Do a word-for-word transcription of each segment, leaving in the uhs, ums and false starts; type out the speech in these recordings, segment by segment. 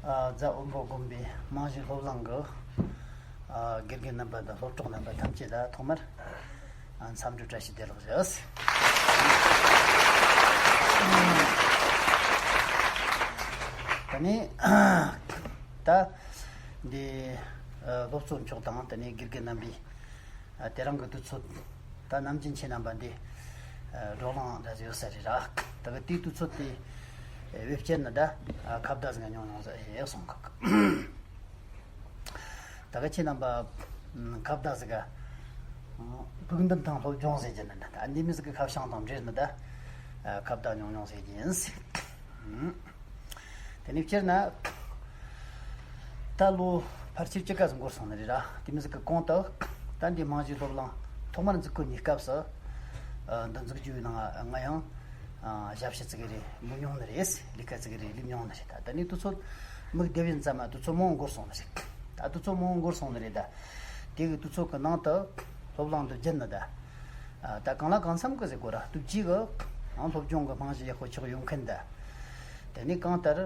ཨ། རྫ་དབོན་པོ་དགོན་པའི་རྨང་གཞིའི་སློབ་གླིང་གི། ཨ། དགེ་རྒན་རྣམ་པ་དང་སློབ་གྲོགས་རྣམ་པ་ཐམས་ཅད་ལ་ཐོག་མར། ཨ། འཚམས་འདྲི་བཀྲ་ཤིས་བདེ་ལེགས་ཞུ། དེ་ནས་ད་འདི། ཨ། སློབ་གཙོ་མཆོག་དང་དེ་ནས་དགེ་རྒན་རྣམ་པས། ཨ། དེ་རིང་གི་དུས་ཚོད་ད་ནམ་རྒྱུན་ཁྱེད་རྣམ་པ་འདི། ཨ། བགྲོ་གླེང་འདྲ་ཟིག་ཡོད་ས་རེད་ར། ད་གི་དེའི་དུས་ཚོད་དེ། ཨ། བེད་སྤྱད་ནི་ད། ཨ། ཁ་བརྡ་ཟིག་ཉུང་ཉུང་ཟིག་ཡེ་གསུང་གི། ད་གི་ཁྱེད་རྣམ་པ། ཨ། ཁ་བརྡ་ཟིག་ག་ཕུགས་འདུན་དང་སློབ་སྦྱོང་ཟེར་གྱི་ནི་ད་འདི་མི་ཟིག་གི་ཁ་བྱང་དང་འབྲེལ་ནི་ད། ཨ། ཁ་བརྡ་ཉུང་ཉུང་ཟེར་གྱི་ཡིན། ཨ། དེ་ནས་སྤྱིར་ན། ད་ལོ་ཕལ་ཆེར་བཅུ་ཁ་ཙམ་འགོར་སོང་ནི་རེད་ར། དེ་མི་ཟིག་གི་གོང་དུ། ད་འདི་རྨང་གཞིའི་སློབ་གླིང་ཐོག་མར་འཛུགས་སྐུ་ནས་སྐབས་སུ། ཨ། འདི་འཛུགས་རྒྱུའི་ནང་ང་ཡང་། ཨ། ཞབས་ཕྱི་ཙི་གེ་རེ་འབུལ་མྱོང་ནི་རེད། ལས་ཀ་ཙི་གེ་རེ་ལས་མྱོང་ནི་རེད། ད་ད་ནི་དུས་ཚོད་མིག་བདེ་བའི་མཚམས་མ་དུས་ཚོད་མང་བོ་འགོར་སོང་ནི་རེད། ད་དུས་ཚོད་མང་བོ་འགོར་སོང་ནི་རེད་ད། དེ་གི་དུས་ཚོད་ཀྱི་ནང་དུ་སློབ་གླིང་དུ་བསྒྱུར་ནི་ད། ཨ། ད་གང་ལ་གང་འཚམ་གི་ཟེར་དགོས་ར། སྟབས་ཀྱིས་གི། ཨང་། སློབ་སྦྱོང་གི་རྨང་གཞི་ཡག་པོ་ཆགས་ཡོང་མཁན་ད། དེ་ནས་གང་ལྟར།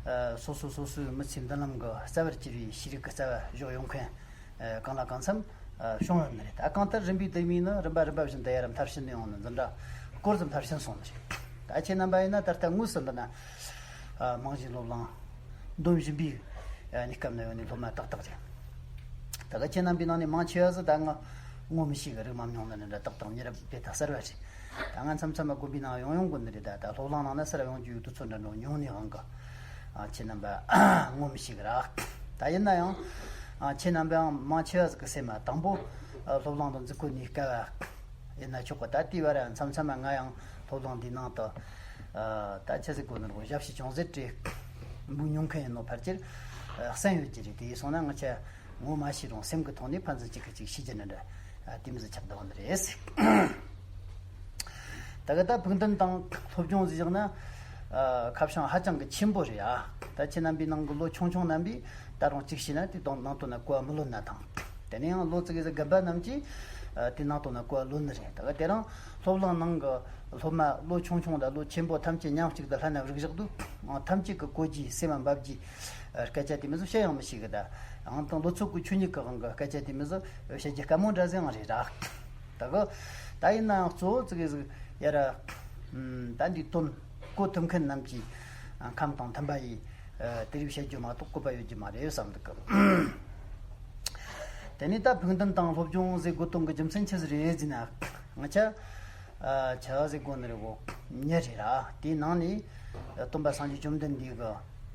ཨ། སོ་སོ་སོ་སོའི་མི་ཚེའི་མདུན་ལམ་གྱི་རྩ་བར་གྱུར་བའི་ཤེས་རིག་གི་རྩ་བ་གཞོག་ཡོང་མཁན། ཨ། གང་ལ་གང་འཚམ། ཨ། བྱུང་ཡོད་ནི་རེད། ད་གང་ལྟར་རིམ་པས་དེ་མིན་ནི་རིམ་པ་རིམ་པ་བཞིན་དུ་ཡར་མཐར་ཕྱིན་ཡོང་ནི་འཛིན་གྲྭ་སྐོར་ཙམ་མཐར་ཕྱིན་སོང་ནི་རེད། ད་ཁྱེད་རྣམ་པ་ཡིན་ན་ད་ལྟ་དངོས་སུ་འདི་ན། ཨ། རྨང་གཞིའི་སློབ་གླིང་འདོན་བཞིན་པའི། ཨ། གནས་སྐབས་ན་ཡོད་ནི་སློབ་མ་ཏག་ཏག་རེད། ད་ག་ཁྱེད་རྣམ་པའི་ནང་ནས་མང་ཆེ་བ་ཟིག་ད་ང་ངོ་མི་ཤེས་གི། རིག་མ་མྱོང་ནི་འདྲ་ཏག་ཏག་མྱི་རབས་དེ་ད་གསར་བ་རེད། ད་ང་མཚམས་མཚམས་མ་དགོན་པའི་ནང་ཡོང་ཡོང་དགོས་ནི་རེད། ད་ད་སློབ་གླིང་ནང་ན་གསར་ཡོང་རྒྱུའི་དུས་ཚོད་འདྲ་འགྲོ་ཉུང་ནི་དབང་གི། ཨ། ཁྱེད་རྣམ་པ་ངོ་མི་ཤེས་གི་ར། ད་ཡིན་ན་ཡང་། ཨ། ཁྱེད་རྣམ་པའང་མང་ཆེ་བ་ཟིག་གི་སེམས་མ་དང་པོ། ཨ། སློབ་གླིང་དུ་འཛུལ་སྐུ་ནས་སྐབས་ཡིན་ན་ཆོག་གི། ད་དེའི་བར་མཚམས་མཚམས་མ་ང་ཡང་སློབ་གླིང་འདིའི་ནང་དུ། ཨ། ད་ཆི་ཟིག་དགོས་ནི་རེད། ཞབས་ཕྱི་ཅུང་ཟད་བྲེལ་འབུལ་མྱོང་མཁན་ཡིན་ནོ་ཕལ་ཆེར། ཨ། གསན་ཡོད་ཀྱི་རེད། དེ་ཡིན་སོང་ན་ང་ཆ་ངོ་མ་ཤེས་རུང་སེམས་ཀྱི་ཐོག་ནས་ཕན་ཚུན་གཅིག་གིས་གཅིག་ཤེས་ཀྱི་ནི་འདྲ། ཨ། དེ་མི་ཟིག་ཆགས་བསྡད་ནི་རེད། ད་ག་ད་ཕུགས་འདུན་དང་སློབ་སྦྱོང་ཟེར་བཞག་ན། ཨ། ཁ་བྱང་ཧ་ཅང་གི་ཆེན་པོ་རེད། ཨ། ད་ཁྱེད་རྣམ་པའི་ནང་གི་ལོ་ཆུང་ཆུང་རྣམ་པས་ད་རུང་གཅིག་ཤེས་ན་དེ་དང་ནང་དོན་ན་གོ་བ་མི་ལོན་ན་ཐང་། དེ་ནས་ཡང་ལོ་ཙི་གེ་ཟིག་རྒན་པ་རྣམས་ཀྱིས། ཨ། དེ་ནང་དོན་ན་གོ་བ་ལོན་ནི་རེད། ད་ག་དེ་རིང་སློབ་གླིང་ནང་གི་སློབ་མ་ལོ་ཆུང་ཆུང་དང་ལོ་ཆེན་པོ་ཐམས་ཅད་མཉམ་གཅིག་ཏུ་ལྷན་ན་བཞུགས་བཞག་དུས། ཨ། ཐམས་ཅད་ཀྱི་གོ་རྒྱུའི་སེམས་མ་འབབ་རྒྱུའི། ཨ། སྐད་ཆ་དེ་མི་ཟིག་བཤད་ཡང་མི་ཤེས་གི། ད་ཨང་དང་ལོ་ཚོད་ཀྱི་ཆོས་ཉིད་ཀྱི་དབང་གི་སྐད་ཆ་དེ་མི་ཟིག་བཤད་རྒྱུ་དཀའ་མོ་འདྲ་ཟིག་ཡང་རེད་ར། ད་གི་ད་ཡིན་ནའང་གཙོ་བོ་ཙི་གེ་ཟིག་ཡར། ཨ། ད་འདིའི་དོན་གོ་ཐུབ་མཁན་རྣམས་ཀྱིས། ཨ། ཁམས་དང་མཐུན་པ་ཡིས། ཨ། དེ་རིགས་བཤད་རྒྱུ་མ་གཏོགས་བཀོད་པ་ཡོད་རྒྱུ་མ་རེད་བསམ་འདུག་གི། དེ་ནས་ད་ཕུགས་འདུན་དང་སློབ་སྦྱོང་ཟེར་དགོས་དོན་གྱི་རྒྱུ་མཚན་ཆི་ཟིག་རེད་ཟེར་ན། ང་ཆ། ཨ། ཆ་ཟེར་དགོས་ནི་རེད་གོ། མྱི་རེད་ར། དེའི་ནང་ནས། ཨ། སྟོན་པ་སངས་རྒྱས་བཅོམ་ལྡན་འདས་ཀྱི་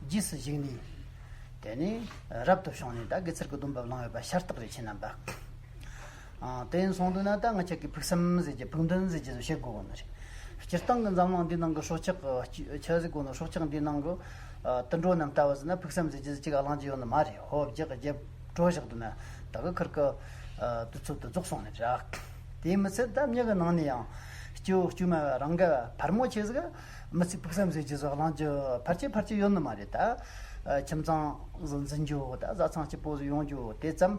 རྗེས་སུ་ཞུགས་ནས། དེ་ནས་རབ་ཏུ་བྱུང་ནས་ད་དགེ་ཚུལ་གྱི་སྡོམ་པ་བླངས་ཡོད་པ་ཤ་སྟག་རེད། ཁྱེད་རྣམ་པ། ཨ། དེ་ཡིན་སོང་དུས་ན་ད་ང་ཆ་གིས་ཕུགས་བསམ་ཟེར་གྱི་ཕུགས་འདུན་ཟེར་གྱི་བཤད་དགོས་གོ་ནི་རེད། སྤྱིར་བཏང་གི་འཛམ་གླིང་འདིའི་ནང་གི་སྲོག་ཆགས་ཀྱི་ཆ་ཟེར་དགོས་ནི། སྲོག་ཆགས་འདིའི་ནང་གི། ཨ། དུད་འགྲོ་རྣམས་ལྟ་བུ་ཟེར་ན་ཕུགས་བསམ་ཟེར་གྱི་ཟིག་གཅིག་བླང་རྒྱུ་ཡོད་ནི་མ་རེད། ཧོབ་རྒྱག་རྒྱབ་གྲོ་བཞག་དུས་ན་ད་གི་ཁིར་གི། ཨ། དུས་ཚོད་དུ་རྫོགས་སོང་ནི་རེད། དེ་མི་ཚད་ད་མྱི་གི་ནང་ནས་ཡང་སྐྱེ་བོ་དཀྱུས་མ་རང་ག་བ་ཕལ་མོ་ཆེ་ཟིག་མི་ཚེ་ཕུགས་བསམ་ཟེར་གྱི་ཟིག་བླང་རྒྱུ་ཕལ་ཆེར་ཕལ་ཆེར་ཡོད་ནི་མ་རེད་ད། ཨ། ཁྱིམ་ཚང་ཟིག་འཛིན་རྒྱུ་ད་བཟའ་ཚང་སྐྱིད་པོ་ཟིག་ཡོང་རྒྱུ་དེ་ཙམ།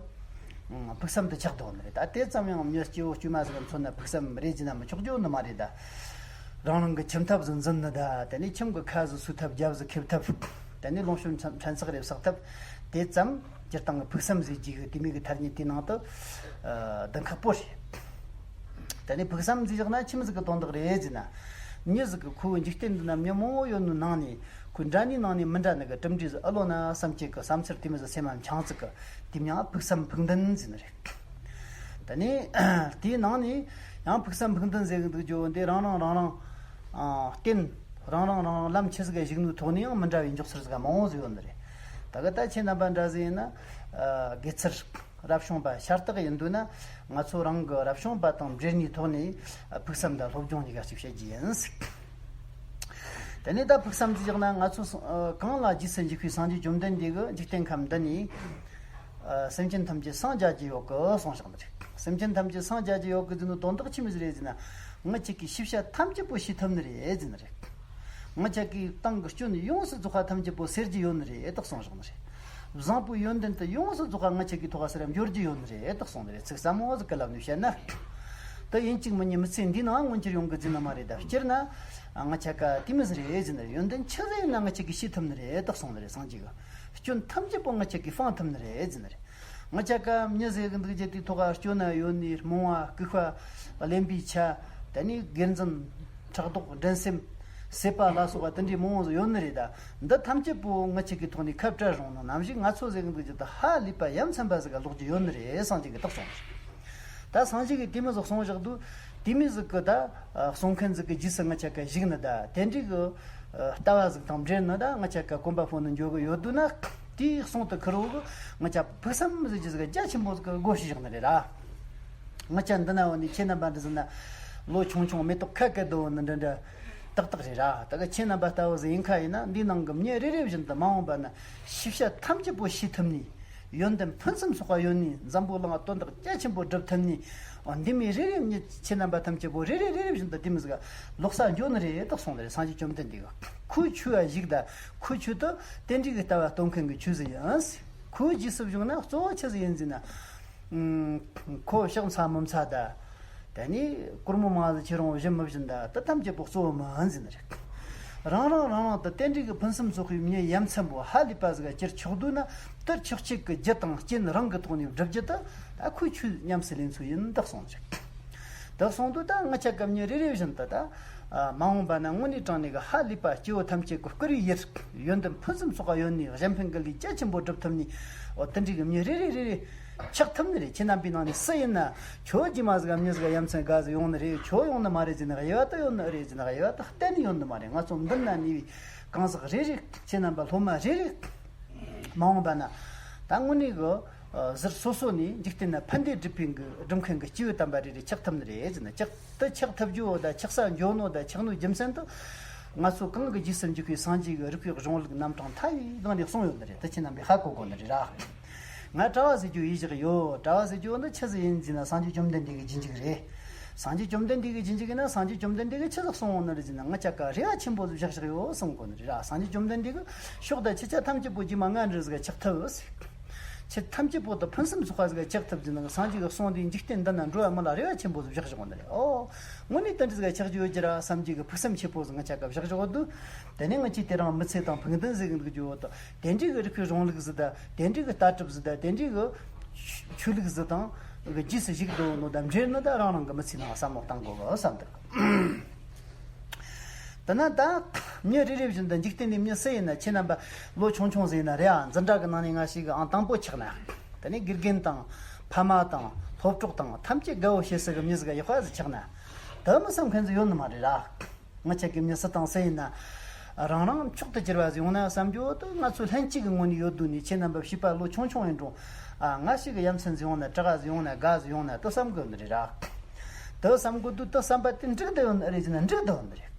ཨང་། ཕུགས་བསམ་དུ་ཆགས་འདུག་ནི་རེད། ད་དེ་ཙམ་ཡང་མྱི་སྐྱེ་བོ་དཀྱུས་མ་ཟིག་མཚོན་ན་ཕུགས་བསམ་རེད་ཟེར་ན་མི་ཆོག་རྒྱུ་ནི་མ་རེད་ད། རང་རང་གི་ཁྱིམ་ཐབ་ཟིག་འཛིན་ནི་ད། དེ་ནས་ཁྱིམ་གྱི་ཁ་ཟིག་སོས་ཐབས། རྒྱབ་ཟིག་ཁེབས་ཐབས། དེ་ནས་ལོངས་སྤྱོད་ཕྲན་ཕྲན་ཚེགས་རེ་བསགས་ཐབས། དེ་ཙམ་སྤྱིར་བཏང་གི་ཕུགས་བསམ་ཟེར་རྒྱུ་གི་དེ་མོ་གི་ཐ་སྙད་དེའི་ནང་དུ། ཨ། གདེང་ཁག་པོ་རེད། དེ་ནས་ཕུགས་བསམ་ཟེར་བཞག་ན་ཆི་མོ་ཟིག་གི་དོན་དག་རེད་ཟེར་ན། མྱི་ཟིག་གི་ཁོ་བོའི་འཇིག་རྟེན་འདི་ན་མྱི་མང་བོ་ཡོད་ནོ་ནང་ནས། ཁོའི་འདྲ་མཉམ་ནང་ནས་མི་འདྲ་ནི་གི་གྲུབ་འབྲས་ཟིག་ཨེ་ལོན་ན་བསམ་སྤྱོད་ཀྱི་བསམ་ཚུལ་དེ་མོ་ཟིག་སེམས་མ་འཆང་ཙིག་གི་དེ་མྱིང་ཕུགས་བསམ་ཕུགས་འདུན་ཟེར་ནི་རེད། དེ་ནས་དེའི་ནང་ནས་ཡང་ཕུགས་བསམ་ཕུགས་འདུན་ཟེར་གི་འདུག་རྒྱུ་བོ་འདི་རང་རང་རང་རང་། ཨ། རྟེན། རང་རང་རང་རང་ལམ་ཆི་ཟིག་ག་ཞུགས་ནོ་ཐོག་ནས་ཡང་མི་འདྲ་བའི་འཇོག་ཚུལ་ཟིག་མང་བོ་ཟིག་ཡོད་ནི་རེད། ད་གི་ད་ཁྱེད་རྣམ་པ་འདྲ་ཟིག་ཡིན་ན། ཨ། དགེ་ཚུལ། རབ་བྱུང་པ་ཤ་སྟག་ཡིན་འདུག་ན། ང་ཚོ་རང་གི་རབ་བྱུང་པ་དང་འབྲེལ་ནས་ཐོག་ནས། ཨ། ཕུགས་བསམ་དང་སློབ་སྦྱོང་གཉིས་ཀ་ཅིག་བྱེད་རྒྱུ་ཡིན། དེ་ནས་ད་ཕུགས་བསམ་ཟེར་བཞག་ན་ང་ཚོ་སང་། ཨ། གང་ལ་རྗེས་སུ་འཇུག་པའི་སངས་རྒྱས་བཅོམ་ལྡན་འདས་ཀྱིས་འཇིག་རྟེན་ཁམས་འདི་ནས། ཨ། སེམས་ཅན་ཐམས་ཅད་སངས་རྒྱ་རྒྱུ་ཡོད་གི་གསུངས་བཞག་ནི་རེད། སེམས་ཅན་ཐམས་ཅད་སངས་རྒྱ་རྒྱུ་ཡོད་གི་ཟེར་ནོ་དོན་དག་ཆི་མོ་ཟིག་རེད་ཟེར་ན། ང་ཅག་གིས་ཤེས་བྱ་ཐམས་ཅད་པོ་ཤེས་ཐུབ་ནི་རེད་ཟེར་ནི་རེད། ང་ཅག་གི་ཏང་གི་སྐྱོན་ཡོངས་སུ་རྫོགས་པ་ཐམས་ཅད་པོ་སེལ་རྒྱུ་ཡོད་ནི་རེད་ད་གསུངས་བཞག་ནི་རེད། བཟང་པོའི་ཡོན་ཏན་དེ་ཡོངས་སུ་རྫོགས་པ་ང་ཅག་གི་ཐོག་ག་སེལ་ར་འབྱོར་རྒྱུ་ཡོད་ནི་རེད་ད་གསུངས་ནི་རེད། ཚིག་ཟབ་མོ་ཟིག་གི་ལམ་ནས་བཤད་ན། དེ་ཡིན་གཅིག་མིན་གཉིས་མི་ཚེ་འདིའི་ནང་མངོན་འགྱུར་ཡོང་གི་ཟེར་ནི་མ་རེད། ད་སྤྱིར་ན་ང་ཅག་ག་དེ་མོ་ཟིག་རེད་ཟེར་ནི་རེད། ཡོན་ཏན་ཆི་ཟིག་ཡིན་ན་ང་ཅག་གིས་ཤེས་ཐུབ་ནི་རེད། ད་གསུངས་ནི་རེད། སངས་རྒྱས་ཀྱིས་སྐྱོན་ཐམས་ཅད་པོ་ང་ཅག་གིས་སྤང་ཐུབ་ནི་རེད་ཟེར་ནི་རེད། ང་ཅག་ག་མྱི་ཟེར་གི་འདུག་རྒྱུ་དེའི་ཐོག་ག་སྐྱོན་ན་ཡོད་ནི། རྨོངས་པ། ལྐུགས་པ། གླེན་པའི་ཆ། དེ་ནས་སྒེར་འཛིན། ཕྲག་དོག། འགྲན་སེམས། སྲེད་པ་ལ་སོགས་པ་དེ་འདྲའི་མང་བོ་ཟིག་ཡོད་ནི་རེད། ད་འདི་ཐམས་ཅད་པོ་ང་ཅག་གི་ཐོག་ནས་ཁ་བྲལ་རུང་ནི། ནམ་ཞིག་ང་ཚོ་ཟེར་གི་འདུག་རྒྱུ་དེ་ཧ་ལས་པ་ཡ་མཚན་པ་ཟིག་ག་ལོག་རྒྱུ་ཡོད་ནི་རེད། སངས་རྒྱས་ཀྱིས་ད་གསུངས་ནི་རེད། ད་སངས་རྒྱས་ཀྱིས་དེ་མོ་ཟིག་གསུངས་བཞག་དུས། དེ་མོ་ཟིག་གི་ད་གསུང་མཁན་ཟིག་གི་རྗེས་སུ་ང་ཅག་ག་ཞུགས་ནི། ད་དེ་འདྲའི་གི་ལྟ་བ་ཟིག་དང་འབྲེལ་ནི། ད་ང་ཅག་ག་གོམ་པ་སྤོ་ནི་འགྱོ་གི་ཡོད་དུས་ན། དེའི་གསུང་དེ་ཁེར་བོ་གི་ང་ཅག་ཕུགས་བསམ་ཟེར་རྒྱུ་ཟིག་རྒྱ་ཆེན་པོ་ཟིག་གི་སྒོ་ཕྱེ་བཞག་ནི་རེད་ར། ང་ཅག་འདི་ན་ཡོད་ནི་ཁྱེད་རྣམ་པ་འདྲ་ཟིག་ན་ལོ་ཆུང་ཆུང་མེ་ཏོག་ཁ་སྐད་བསྡད་ཡོད་ནི་འདྲ་འདྲ་ཏག་ཏག་རེད་ར། ད་གི་ཁྱེད་རྣམ་པ་ལྟ་བུ་ཟིག་ཡིན་ཁ་ཡིན་ན། འདིའི་ནང་གི་མྱི་རེ་རེ་བཞིན་དུ་མ་འོངས་པ་ན་ཤེས་བྱ་ཐམས་ཅད་པོ་ཤེས་ཐུབ་ནི། ཡོན་ཏན་ཕུན་སུམ་ཚོགས་པ་ཡོད་ནི། འཛམ་བུ་གླིང་དོན་དག་རྒྱ་ཆེན་པོ་སྒྲུབ་ཐུབ་ནི། འོ་འདི་མོ་རེ་རེ་མྱི་ཁྱེད་རྣམ་པ་ཐམས་ཅད་པོ་རེ་རེ་རེ་རེ་བཞིན་དུ་དེ་མོ་ཟིག་ལོག་ས་འགྱོ་ནི་རེད། ད་གསུངས་ནི་རེད། སངས་རྒྱས་བཅོམ་ལྡན་འདས་ཀྱིས། ཁོའི་ཆོས་ལ་གཞིགས་ད། ཁོའི་ཆོས་དེ་དེ་འདྲའི་གི་ལྟ་བ་སྟོན་མཁན་གྱི་ཆོས་ཟིག་ཡིན། ཁོའི་རྗེས་སུ་བཞུགས་ན་གཙོ་བོ་ཆི་ཟིག་ཡིན་ཟེར་ན། ཨུམ། ཁོ་ཕྱག་འཚལ་མི་འཚལ་ད། དེ་ནས་སྒོར་མོ་མང་ཟིག་ཁྱེར་རུང་བཞིན་མི་བཞིན་ད། དེ་ཐམས་ཅད་པོ་གཙོ་བོ་མིན་ཟེར་ནི་རེད། རང་རང་རང་རང་དེ་དེ་འདྲའི་གི་ཕུན་སུམ་ཚོགས་པའི་མྱི་ཡ་མཚན་པོ་ཧ་ལས་པ་ཟིག་ག་གྱུར་ཆོག་དུས་ན། དེ་ཆོག་ཆེད་ཀྱི་རྒྱུ་དང་རྐྱེན་རང་གི་ཐོག་ནས་བསྒྲུབ་རྒྱུ་དེ་ད་ཁོའི་ཆོས་ཉམས་སུ་ལེན་ཚུལ་ཡིན། ད་གསུངས་ནི་རེད། དེ་གསུངས་དུས་ད་ང་ཅག་གི་མྱི་རེ་རེ་བཞིན་དུ་ད། ཨ། མ་འོངས་པ་ན་དངོས་གནས་དྲང་གནས་ཀྱི་ཧ་ལས་པ་སྐྱེ་བོ་ཐམས་ཅད་ཀྱི་བསྐུར་བའི་ཡུལ། ཡོན་ཏན་ཕུན་སུམ་ཚོགས་པ་ཡོད་ནི། གཞན་ཕན་གྱི་ལས་རྒྱ་ཆེན་པོ་སྒྲུབ་ཐུབ་ནི། འོ་དེ་འདྲའི་གི་མྱི་རེ་རེ་རེ་རེ་ཆགས་ཐུབ་ནི་རེད། ཁྱེད་རྣམ་པའི་ནང་ནས་སུ་ཡིན་ན། ཁྱོད་རྗེས་མ་ཟིག་ག་མྱི་ཟིག་ག་ཡ་མཚན་དགའ་ཟིག་ཡོང་ནི་རེད། ཁྱོད་ཡོང་ནི་མ་རེད་ཟེར་ནི་དབྱེ་བ་དེ་ཡོད་ནི་རེད་ཟེར་ནི་དབྱེ་བ་དེ་གཏན་ནས་ཡོད་ནི་མ་རེད། ང་ཚོ་མདུན་ན་གནས་པའི་གང་ཟག་རེ་རེ། ཁྱེད་རྣམ་པ་སློབ་མ་རེ་རེ། མ་འོངས་པ་ན་ད་དངོས་གནས་གི། ཨ། ཟུར་སོ་སོ་ནས་འཇིག་རྟེན་ན་ཕན་བདེ་སྒྲུབ་པའི་གི་སྒྲུབ་མཁན་གྱི་སྐྱེས་བུ་དམ་པ་རེ་རེ་ཆགས་ཐུབ་ནི་རེད་ཟེར་ན། ཆགས། དེ་ཆགས་ཐུབ་རྒྱུ་བོ་དང་ཆགས་ས་འགྱོ་ནོ་དང་ཆགས་ནོའི་རྒྱུ་མཚན་དེ། ང་ཚོ་གང་གི་རྗེས་སུ་འཇུག་པའི་སངས་རྒྱས་ཀྱི་རིགས་པའི་གཞུང་ལུགས་རྣམ་གྲངས་མཐའ་ཡས་སྒང་ནས་གསུངས་ཡོད་ནི་རེད། དེ་ཁྱེད་རྣམ་པས་ཧ་གོ་དགོས་ནི་རེད་ར། ང་གྲྭ་བ་ཟེར་རྒྱུ་ཡིད་བཞག་ཡོད། གྲྭ་བ་ཟེར་རྒྱུ་བོ་འདི་ཆི་ཟིག་ཡིན་ཟེར་ན། སངས་རྒྱས་བཅོམ་ལྡན་འདས་ཀྱི་རྗེས་འཇུག་རེད། སངས་རྒྱས་བཅོམ་ལྡན་འདས་ཀྱི་རྗེས་འཇུག་ཡིན་ན། སངས་རྒྱས་བཅོམ་ལྡན་འདས་ཀྱིས་ཆི་ཟིག་གསུངས་ཡོད་ནི་རེད་ཟེར་ན། ང་ཅག་ག་རེ་བ་ཆེན་པོ་ཟིག་བཞག་བཞག་ཡོད་གསུང་གོ་ནི་རེད་ར། སངས་རྒྱས་བཅོམ་ལྡན་འདས་ཀྱིས་ཕྱོགས་དང་ཕྱི་ཆ་ཐམས་ཅད་པོ་རྗེས་མ་ང་འདྲ་ཟིག་ག་ཆགས་ཐུབ་ཟེར། ཆོས་ཐམས་ཅད་པོ་དེ་ཕུན་སུམ་ཚོགས་པ་ཟིག་ག་ཆགས་ཐུབ་ཟེར་ན། སངས་རྒྱས་ཀྱིས་གསུངས་དུས་འཇིག་རྟེན་འདི་ན་འགྲོ་བ་མི་ལ་རེ་བ་ཆེན་པོ་ཟིག་བཞག་བཞག་ནི་རེད། ཨོ། དངོས་གནས་དེ་འདྲ་ཟིག་ག་ཆགས་རྒྱུ་ཡོད་རྒྱུ་ར་བསམ་རྒྱུ་གི་ཕུགས་བསམ་ཆེ་པོ་ཟིག་ང་ཅག་ག་བཞག་བཞག་འདུག་དེ་ནས་ང་ཅག་དེ་རིང་མི་ཚེ་དང་ཕུགས་འདུན་ཟེར་གི་འདུག་རྒྱུ་བོ་དང་། དེ་འདྲའི་གི་རིགས་པའི་གཞུང་ལུགས་ཟིག་དང་། དེ་འདྲའི་གི་ལྟ་གྲུབ་ཟིག་དང་། དེ་འདྲའི་གི་ཆོས་ལུགས་ཟིག་དང་གི་རྗེས་སུ་ཞུགས་འདུག་ནོ་དང་འབྲེལ་ནི་ད་རང་རང་གི་མི་ཚེའི་ནང་བསམ་བློ་བཏང་དགོས་གི་བསམ་འདུག་དེ་ན་ད་མྱི་རེ་རེ་བཞིན་དུ། འཇིག་རྟེན་ནས་མྱི་སུ་ཡིན་ན། ཁྱེད་རྣམ་པ་ལོ་ཆུང་ཆུང་ཟིག་ཡིན་ན་རེད། ཨ། འཛིན་གྲྭ་གི་ནང་ནས་ང་ཞིག་གི་ཨང་དང་པོ་ཆགས་ན། དེ་ནས་དགེ་རྒན་དང་ཕ་མ་དང་སློབ་གྲོགས་དང་ཐམས་ཅད་དགའ་བོ་བྱེད་ས་གི་མྱི་ཟིག་ག་ཡག་པ་ཟིག་ཆགས་ན། དེ་མི་བསམ་མཁན་ཟིག་ཡོད་ནི་མ་རེད་ར། ང་ཅག་གི་མྱི་སུ་དང་སུ་ཡིན་ན། རང་རང་མཆོག་ཏུ་གྱུར་པ་ཟིག་ཡོང་ན་བསམ་རྒྱུ་དེ་ང་ཚོ་ལྷན་སྐྱེས་ཀྱི་ངོས་ནས་ཡོད་དུས་ནས། ཁྱེད་རྣམ་པ་བྱིས་པ་ལོ་ཆུང་ཆུང་ཡིན་རུང་། ཨ། ང་ཞིག་གི་ཡ་མཚན་ཟིག་ཡོང་ན། གྲགས་ཟིག་ཡོང་ན། དགའ་ཟིག་ཡོང་ན་དེ་བསམ་དགོས་ནི་རེད་ར། དེ་བསམ་དགོས་དུས་དེ་བསམ་པ་དེ་འགྲིག་བསྡད་ཡོད་ནི་རེད་ཟེར་ན། འགྲིག་བསྡད་ཡོད་ནི་རེད།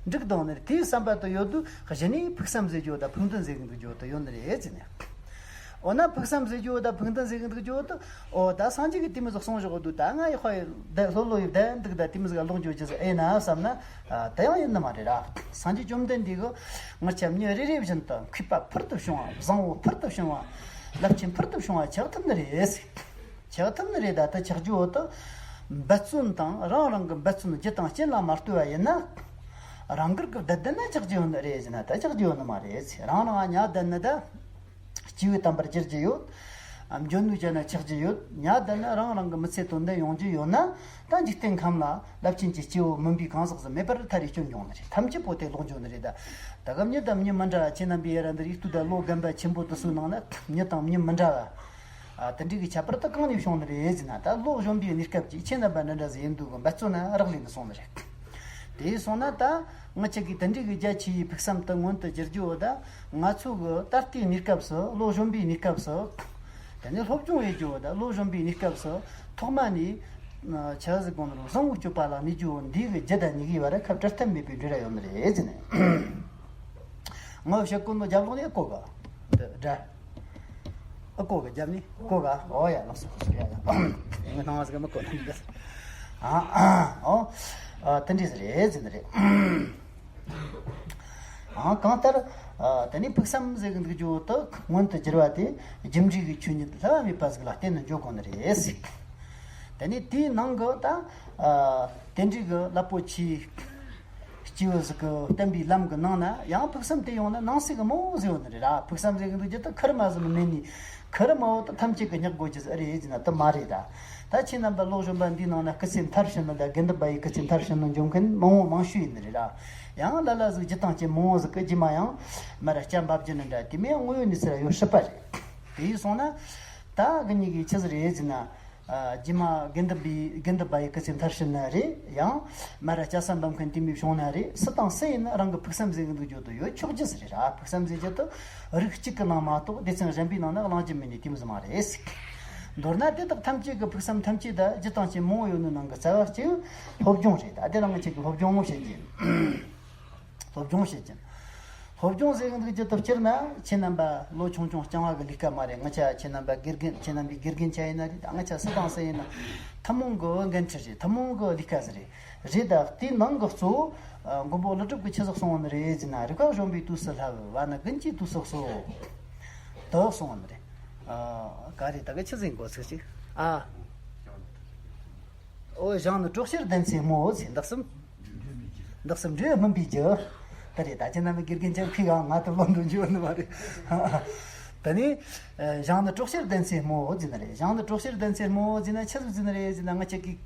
འགྲིག་བསྡད་ཡོད་ནི་རེད། དེའི་བསམ་པ་དེ་ཡོད་དུས་གཞི་ནས་ཕུགས་བསམ་ཟེར་རྒྱུ་དང་ཕུགས་འདུན་ཟེར་གི་འདུག་རྒྱུ་དེ་ཡོད་ནི་རེད་ཟེར་ནས། འོ་ན་ཕུགས་བསམ་ཟེར་རྒྱུ་དང་ཕུགས་འདུན་ཟེར་གི་འདུག་རྒྱུ་དེ། འོ་ད་སངས་རྒྱས་ཀྱིས་དེ་མོ་ཟིག་གསུངས་བཞག་འདུག་ད་ང་ཡག་པ་བསྡད་ལྷོད་ལྷོད་ཡི་བསྡད་འདུག་ད་དེ་མོ་ཟིག་ལོག་འགྱོ་རྒྱུ་ཟིག་ཨེ་ན་བསམ་ན། ཨ། དེ་ཡང་ཡིན་ནི་མ་རེད་ར། སངས་རྒྱས་བཅོམ་ལྡན་འདས་ཀྱིས་ང་ཅག་མྱི་རེ་རེ་བཞིན་དུ་མཁས་པ་ཕུལ་དུ་བྱུང་བ། བཟང་བོ་ཕུལ་དུ་བྱུང་བ། རླབས་ཆེན་ཕུལ་དུ་བྱུང་བ་ཆགས་ཐུབ་ནི་རེད་ཟེར། ཆགས་ཐུབ་ནི་རེད། ད་ལྟ་ཆགས་རྒྱུ་བོ་དེ་འབད་བརྩོན་དང་། རང་རང་གི་འབད་བརྩོན་རྒྱུ་དང་རྐྱེན་ལ་མ་ལྟོས་པ་ཡིན་ན། རང་དགར་གི་བསྡད་བསྡད་ན་ཆགས་རྒྱུ་ཡོད་ནི་རེད་ཟེར་ན། ད་ཆགས་རྒྱུ་ཡོད་ནི་མ་རེད། རང་རང་ཉལ་བསྡད་ན་ད་སྐྱེས་བུ་དམ་པར་འགྱུར་རྒྱུ་ཡོད། འཇོན་ནུས་ཅན་ན་ཆགས་རྒྱུ་ཡོད། ཉལ་བསྡད་ན་རང་རང་གི་མི་ཚེ་དོན་ལྡན་ཡོང་རྒྱུ་ཡོད་ན། ད་འཇིག་རྟེན་ཁམས་ལ་རླབས་ཆེན་གྱི་སྐྱེས་བུ་མིན་པའི་གང་ཟག་ཟིག་མེད་པར་ཐལ་བའི་སྐྱོན་འབྱུང་ནི་རེད། ཐམས་ཅད་པོ་དེ་ལོག་འགྱོ་ནི་རེད། ད་ད་ག་མྱི་དང་མྱི་མི་འདྲ་བ། ཁྱེད་རྣམ་པས་ཡ་ར་འདིར་ཡིག་ཐོག་ད་ལོ་རྒན་པ་ཆེན་པོ་དེ་ཚོའི་ནང་ན་མྱི་དང་མྱི་མི་འདྲ་བ། ཨ། དེ་འདྲའི་གི་ཁྱད་པར་དེ་གང་ནས་བྱུང་ནི་རེད་ཟེར་ན། ད་ལོ་གཞོན་པའི་གནས་སྐབས་ཀྱི་ཁྱེད་རྣམ་པ་འདྲ་འདྲ་ཟིག་ཡིན་དུས་གི་འབད་བརྩོན་ན་རག་ལས་ནི་སོང་ནི་རེད། དེ་སོང་ན་ད་ང་ཅག་གིས་དེ་འདྲའི་གི་རྒྱ་ཆེ་བའི་ཕུགས་བསམ་དེ་མངོན་དུ་འགྱུར་རྒྱུ་བོ་ད། ང་ཚོ་གི་ད་ལྟའི་གནས་སྐབས་སུ། ལོ་གཞོན་པའི་གནས་སྐབས་སུ། དེ་ནས་སློབ་སྦྱོང་ཡེད་རྒྱུ་བོ་ད། ལོ་གཞོན་པའི་གནས་སྐབས་སུ་ཐོག་མ་ནས། ཨ། ཆི་ཟིག་གོ་ནི་རུང་བཟང་བོའི་སྤྱོད་པ་ལ་གནས་རྒྱུ་བོ་འདིའི་གི་རྒྱུ་དང་མྱི་གི་བར་ཁ་བྲལ་ཐབས་མེད་པའི་འབྲེལ་བ་ཡོད་ནི་རེད་ཟེར་ནས། ངའི་ཞབས་བཀོད་ནོ་རྒྱབ་ལོགས་ནས་ཨེ་གོ་ག་འདི་འདྲ། ཨེ་གོ་ག་རྒྱབ་ནས་གོ་ག་འོ་ཡ། ལགས་སོ། ཡ་ཡ། ངས་སྣང་བ་ཟིག་མི་གོ་ཐུབ་འདི། ཨ་ཨ་འོ། ཨ། དེ་འདྲ་ཟིག་རེད་ཟེར་ནི་རེད། ཨ། གང་ལྟར། ཨ། དེ་ནས་ཕུགས་བསམ་ཟེར་གི་འདུག་རྒྱུ་དེ་མངོན་དུ་འགྱུར་བ་དེ་རྒྱུ་འབྲས་ཀྱི་ཆོས་ཉིད་བསླུ་བ་མེད་པ་ཟིག་ལ་བརྟེན་ནས་འཇོག་དགོས་ནི་རེད་ཟེར། དེ་ནས་དེའི་ནང་གི་ད་ཨ་དེ་འདྲའི་གི་རླབས་པོ་ཆེའི་སྐྱེས་བུ་ཟིག་གི་བསྟན་པའི་ལམ་གི་ནང་ན་ཡང་ཕུགས་བསམ་དེ་ཡོང་ན་ནང་གསེས་གི་མང་བོ་ཟིག་ཡོད་ནི་རེད་ར། ཕུགས་བསམ་ཟེར་གི་འདུག་རྒྱུ་ད་ཁུར་མ་ཟིན་མེད་ནི། ཁུར་མ་བོ་ད་ཐམས་ཅད་ཀྱི་སྙེག་དགོས་རྒྱུ་ཟིག་ཨེ་རེད་ཟེར་ན་དེ་མ་རེད་ད། ད་ཁྱེད་རྣམ་པ་ལོ་གཞོན་པ་འདིའི་ནང་ན་སྐུ་ཚེ་མཐར་ཕྱིན་ནི་ད་དགེ་འདུན་པ་ཡི་སྐུ་ཚེ་མཐར་ཕྱིན་ནི་འབྱུང་མཁན་མང་བོ་མང་ཤོས་ཡིན་ནི་རེད་ར། ཡང་ལ་ལ་ཟིག་རྒྱུ་དང་རྐྱེན་མང་བོ་ཟིག་གི་རྗེས་མ་ཡང་མར་ར་སྐྱ་འབབ་རྒྱུ་ནི་འདྲ། དེ་མིན་ཡང་དངོས་ཡོད་གནས་ཚུལ་ཡོད་སྲིད་པ་རེད། དེ་ཡིན་སོང་ན་ད་གི་གཉིས་ཀྱི་ཆི་ཟིག་རེད་ཟེར་ན། ཨ་རྗེས་མ་དགེ་འདུན་པའི་དགེ་འདུན་པ་ཡི་སྐུ་ཚེ་མཐར་ཕྱིན་ན་རེད། ཡང་མར་ར་སྐྱ་ས་འབབ་མཁན་དེ་མོ་བྱུང་ན་རེད། སུ་དང་སུ་ཡིན་ན་རང་གི་ཕུགས་བསམ་ཟེར་གི་འདུག་རྒྱུ་དེ་ཡོད་ཆོག་རྒྱུ་ཟིག་རེད་ར། ཕུགས་བསམ་ཟེར་རྒྱུ་དེ་རིགས་གཅིག་གི་ནང་མ་གཏོགས་སྡེ་ཚན་གཞན་པའི་ནང་ན་གླེང་རྒྱུ་མེད་ནི་དེ་མོ་ཟིག་མ་རེད། མདོར་ན་དེ་དག་ཐམས་ཅད་ཀྱི་ཕུགས་བསམ་ཐམས་ཅད་ད་རྒྱུ་དང་རྐྱེན་མང་བོ་ཡོད་ནི་ནང་གི་རྩ་བ་གཅིག་སློབ་སྦྱོང་རེད། ད་དེ་རིང་ང་ཆོ་གི་སློབ་སྦྱོང་ངོ་བཤད་རྒྱུ་ཡིན། སློབ་སྦྱོང་བྱེད་ཀྱིན། སློབ་སྦྱོང་ཟེར་གི་འདུག་རྒྱུ་དེ་སྤྱིར་ན་ཁྱེད་རྣམ་པ་ལོ་ཆུང་ཆུང་རྐྱང་བ་གི་ལས་ཀ་མ་རེད། ང་ཆ་ཁྱེད་རྣམ་པ་དགེ་རྒན་ཁྱེད་རྣམ་པའི་དགེ་རྒན་ཆ་ཡིན་ན་རེད། ད་ང་ཆ་སུ་དང་སུ་ཡིན་ན་ཐུན་མོང་གི་འགན་འཁྲི་རེད། ཐུན་མོང་གི་ལས་ཀ་ཟིག་རེད། རེད། ད་དེའི་ནང་གི་གཙོ་བོ་ཨ་མགོན་པོ་ཀླུ་སྒྲུབ་ཀྱིས་ཆི་ཟིག་གསུངས་ནི་རེད་ཟེར་ན། རིག་པ་གཞོམ་པའི་དུས་སུ་བསླབ། བ་ནི་དགུན་གྱི་དུས་སུ་གསོ། དེ་གསུངས་ནི་རེད། ཨ་ག་རེ་ད་གི་ཆི་ཟིག་འགོ་ཚུགས་ཅིག་ཨ། ཨོ་ཞིང་ནི་གྲོག་ཤེར་ལྡན་ཚེ་སྨོ་ཟེར། འདི་གསུམ། འདི་གསུམ་འབྲས་སྨིན་པའི་རྒྱུ། ད་རེད། ད་ཁྱེད་རྣམ་པའི་དགེ་རྒན་ཅན་ཕིག་ཨང་ང་ད་ལོ་འདུག་འཇུ་ནི་མ་རེད། ད་ནི་ཞིང་ནི་གྲོག་ཤེར་ལྡན་ཚེ་སྨོ་ཟེར་ནི་རེད། ཞིང་ནི་གྲོག་ཤེར་ལྡན་ཚེ་སྨོ་ཟེར་ན་ཆི་ཟིག་ཟེར་ནི་རེད་ཟེར་ན། ང་ཅག་གི་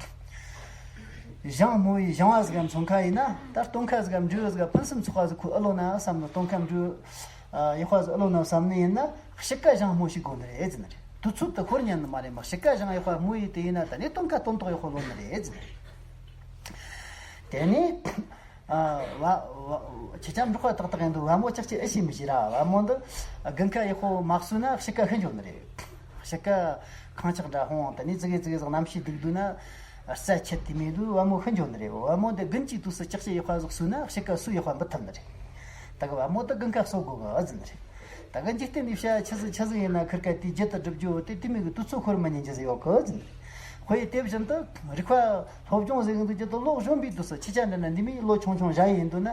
ཞིང་སྨོ་ཡི་ཞིང་བ་ཟིག་གམ་ཚོང་ཁ་ཡིན་ན། ད་སྟོན་ཁ་ཟིག་གམ་འབྲས་བུ་ཟིག་ག་ཕུན་སུམ་ཚོགས་པ་ཟིག་ཁོ་ཨེ་ལོན་ན་བསམ་ནི། སྟོན་ཁ་འབྲས་ཡག་པ་ཟིག་ཨེ་ལོན་ན་བསམ་ནི་ཡིན་ན། དཔྱིད་ཀ་ཞིང་སྨོ་ཞིག་དགོས་ནི་རེད་ཟེར་ནི་རེད། དུས་ཚོད་དེ་ཁོར་ཉན་ནི་མ་རེད་མ། དཔྱིད་ཀ་ཞིང་ཡག་པ་སྨོ་ཡི་དེ་ཡིན་ན་ད་ནི་སྟོན་ཁ་སྟོན་ཐོག་ཡག་པོ་ལོན་ནི་རེད་ཟེར་ནི་རེད། དེ་ནི་ཨ་བ་བ་ཁྱེད་ཅག་འབྲོག་པ་ཏག་ཏག་ཡིན་དུས་བ་མོ་ཅག་ཅི་ཨེ་ཤེས་མི་ཤེས་ར། བ་མོ་འདི་དགུན་ཁ་ཡག་པོ་མ་གསོས་ན་དཔྱིད་ཀ་ཤི་འགྱོ་ནི་རེད། དཔྱིད་ཀ་ཁངས་ཆག་འདྲ་ཧོང་། དེ་ནི་ཙི་གེ་ཙི་གེ་ཟིག་གནམ་གཤིས་སྡུག་དུས་ན། རྩྭ་ཆད་དེ་མེད་དུས་བ་མོ་ཤི་འགྱོ་ནི་རེད། བ་མོ་འདི་དགུན་གྱི་དུས་སུ་ལྕགས་ཀྱི་ཡག་པ་ཟིག་གསོས་ན་དཔྱིད་ཀ་སོ་ཡག་པ་འབུད་ཐུབ་ནི་རེད། ད་གི་བ་མོ་ད་དགུན་ཁ་གསོ་དགོས་གི་ཨ་ཟེར་ནི་རེད། ད་གི་འཇིག་རྟེན་འདི་བྱ་ཆི་ཟིག་ཆི་ཟིག་ཡིན་ན་ཁིར་ཀ་དེའི་རྒྱུ་དེ་སྒྲུབ་རྒྱུ་དེ་དེ་མོ་གི་དུས་ཚོད་ཁོར་མི་ཉན་རྒྱུ་ཟིག་ཡོད་གི་ཨ་ཟེར་ནི་རེད། ཁོ་ཡི་དེ་བཞིན་དུ་རིག་པ་སློབ་སྦྱོང་ཟེར་གི་འདུག་རྒྱུ་དེ་ལོ་གཞོན་པའི་དུས་སུ། ཁྱེད་ཅག་འདྲ་ན་འདི་མོ་ལོ་ཆུང་ཆུང་བཞག་ཡིན་འདུག་ན།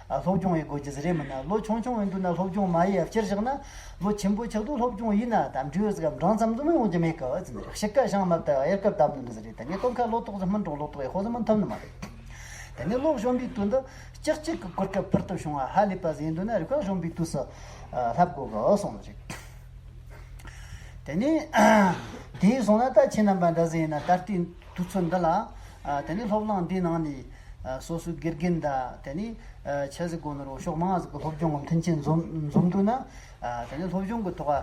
ཨ་སློབ་སྦྱོང་ཡེད་དགོས་རྒྱུ་ཟིག་རེད། མིན་ན་ལོ་ཆུང་ཆུང་ཡིན་འདུག་ན་སློབ་སྦྱོང་མ་ཡེད་ཡ་བསྐྱུར་བཞག་ན། ལོ་ཆེན་པོ་ཆགས་དུས་སློབ་སྦྱོང་ཡིན་ན་ད་འབྲས་བུ་ཟིག་གམ་འབྲིང་ཙམ་ཟིག་མི་ཡོང་རྒྱུ་མེད་གི་ཨ་ཟེར་ནི་རེད། དཔྱིད་ཀ་ཞིང་མ་བཏབ་དབྱར་ཁ་བཏབ་ནི་འདུག་ཟེར་རེད། ད་ནི་སྟོན་ཁ་ལོ་ཏོག་ཟིག་སྨིན་འགྲོ་ལོ་ཏོག་ཡག་པོ་ཟིག་སྨིན་ཐུབ་ནི་མ་རེད། ད་ནི་ལོ་གཞོན་པའི་དུས་འདི་ལྕགས་ཀྱི་གོ་སྐབས་ཕུལ་ཏུ་བྱུང་བ་ཧ་ལས་པ་ཟིག་ཡིན་འདུག་ན་རིག་པ་གཞོན་པའི་དུས་སུ་ཨ་བསླབ་དགོས་གི་གསུངས་ནི་རེད། དེ་ནས་དེ་སོང་ན་ད་ཁྱེད་རྣམ་པ་འདྲ་ཟིག་ཡིན་ན་ད་ལྟའི་དུས་ཚོད་འདི་ལ་ཨ་དེ་ནས་སློབ་གླིང་འདིའི་ནང་ནས་ཨ་སོ་སོའི་དགེ་རྒན་དང་དེ་ནས་ཨ་ཆི་ཟིག་དགོས་ནི་རོ་ཕྱོགས་མང་ཟིག་གི་སློབ་སྦྱོང་གི་མཐུན་རྐྱེན་འཛོམས་འཛོམས་འདུག་ན། ཨ་དེ་ནས་སློབ་སྦྱོང་གི་ཐོག་ཨ་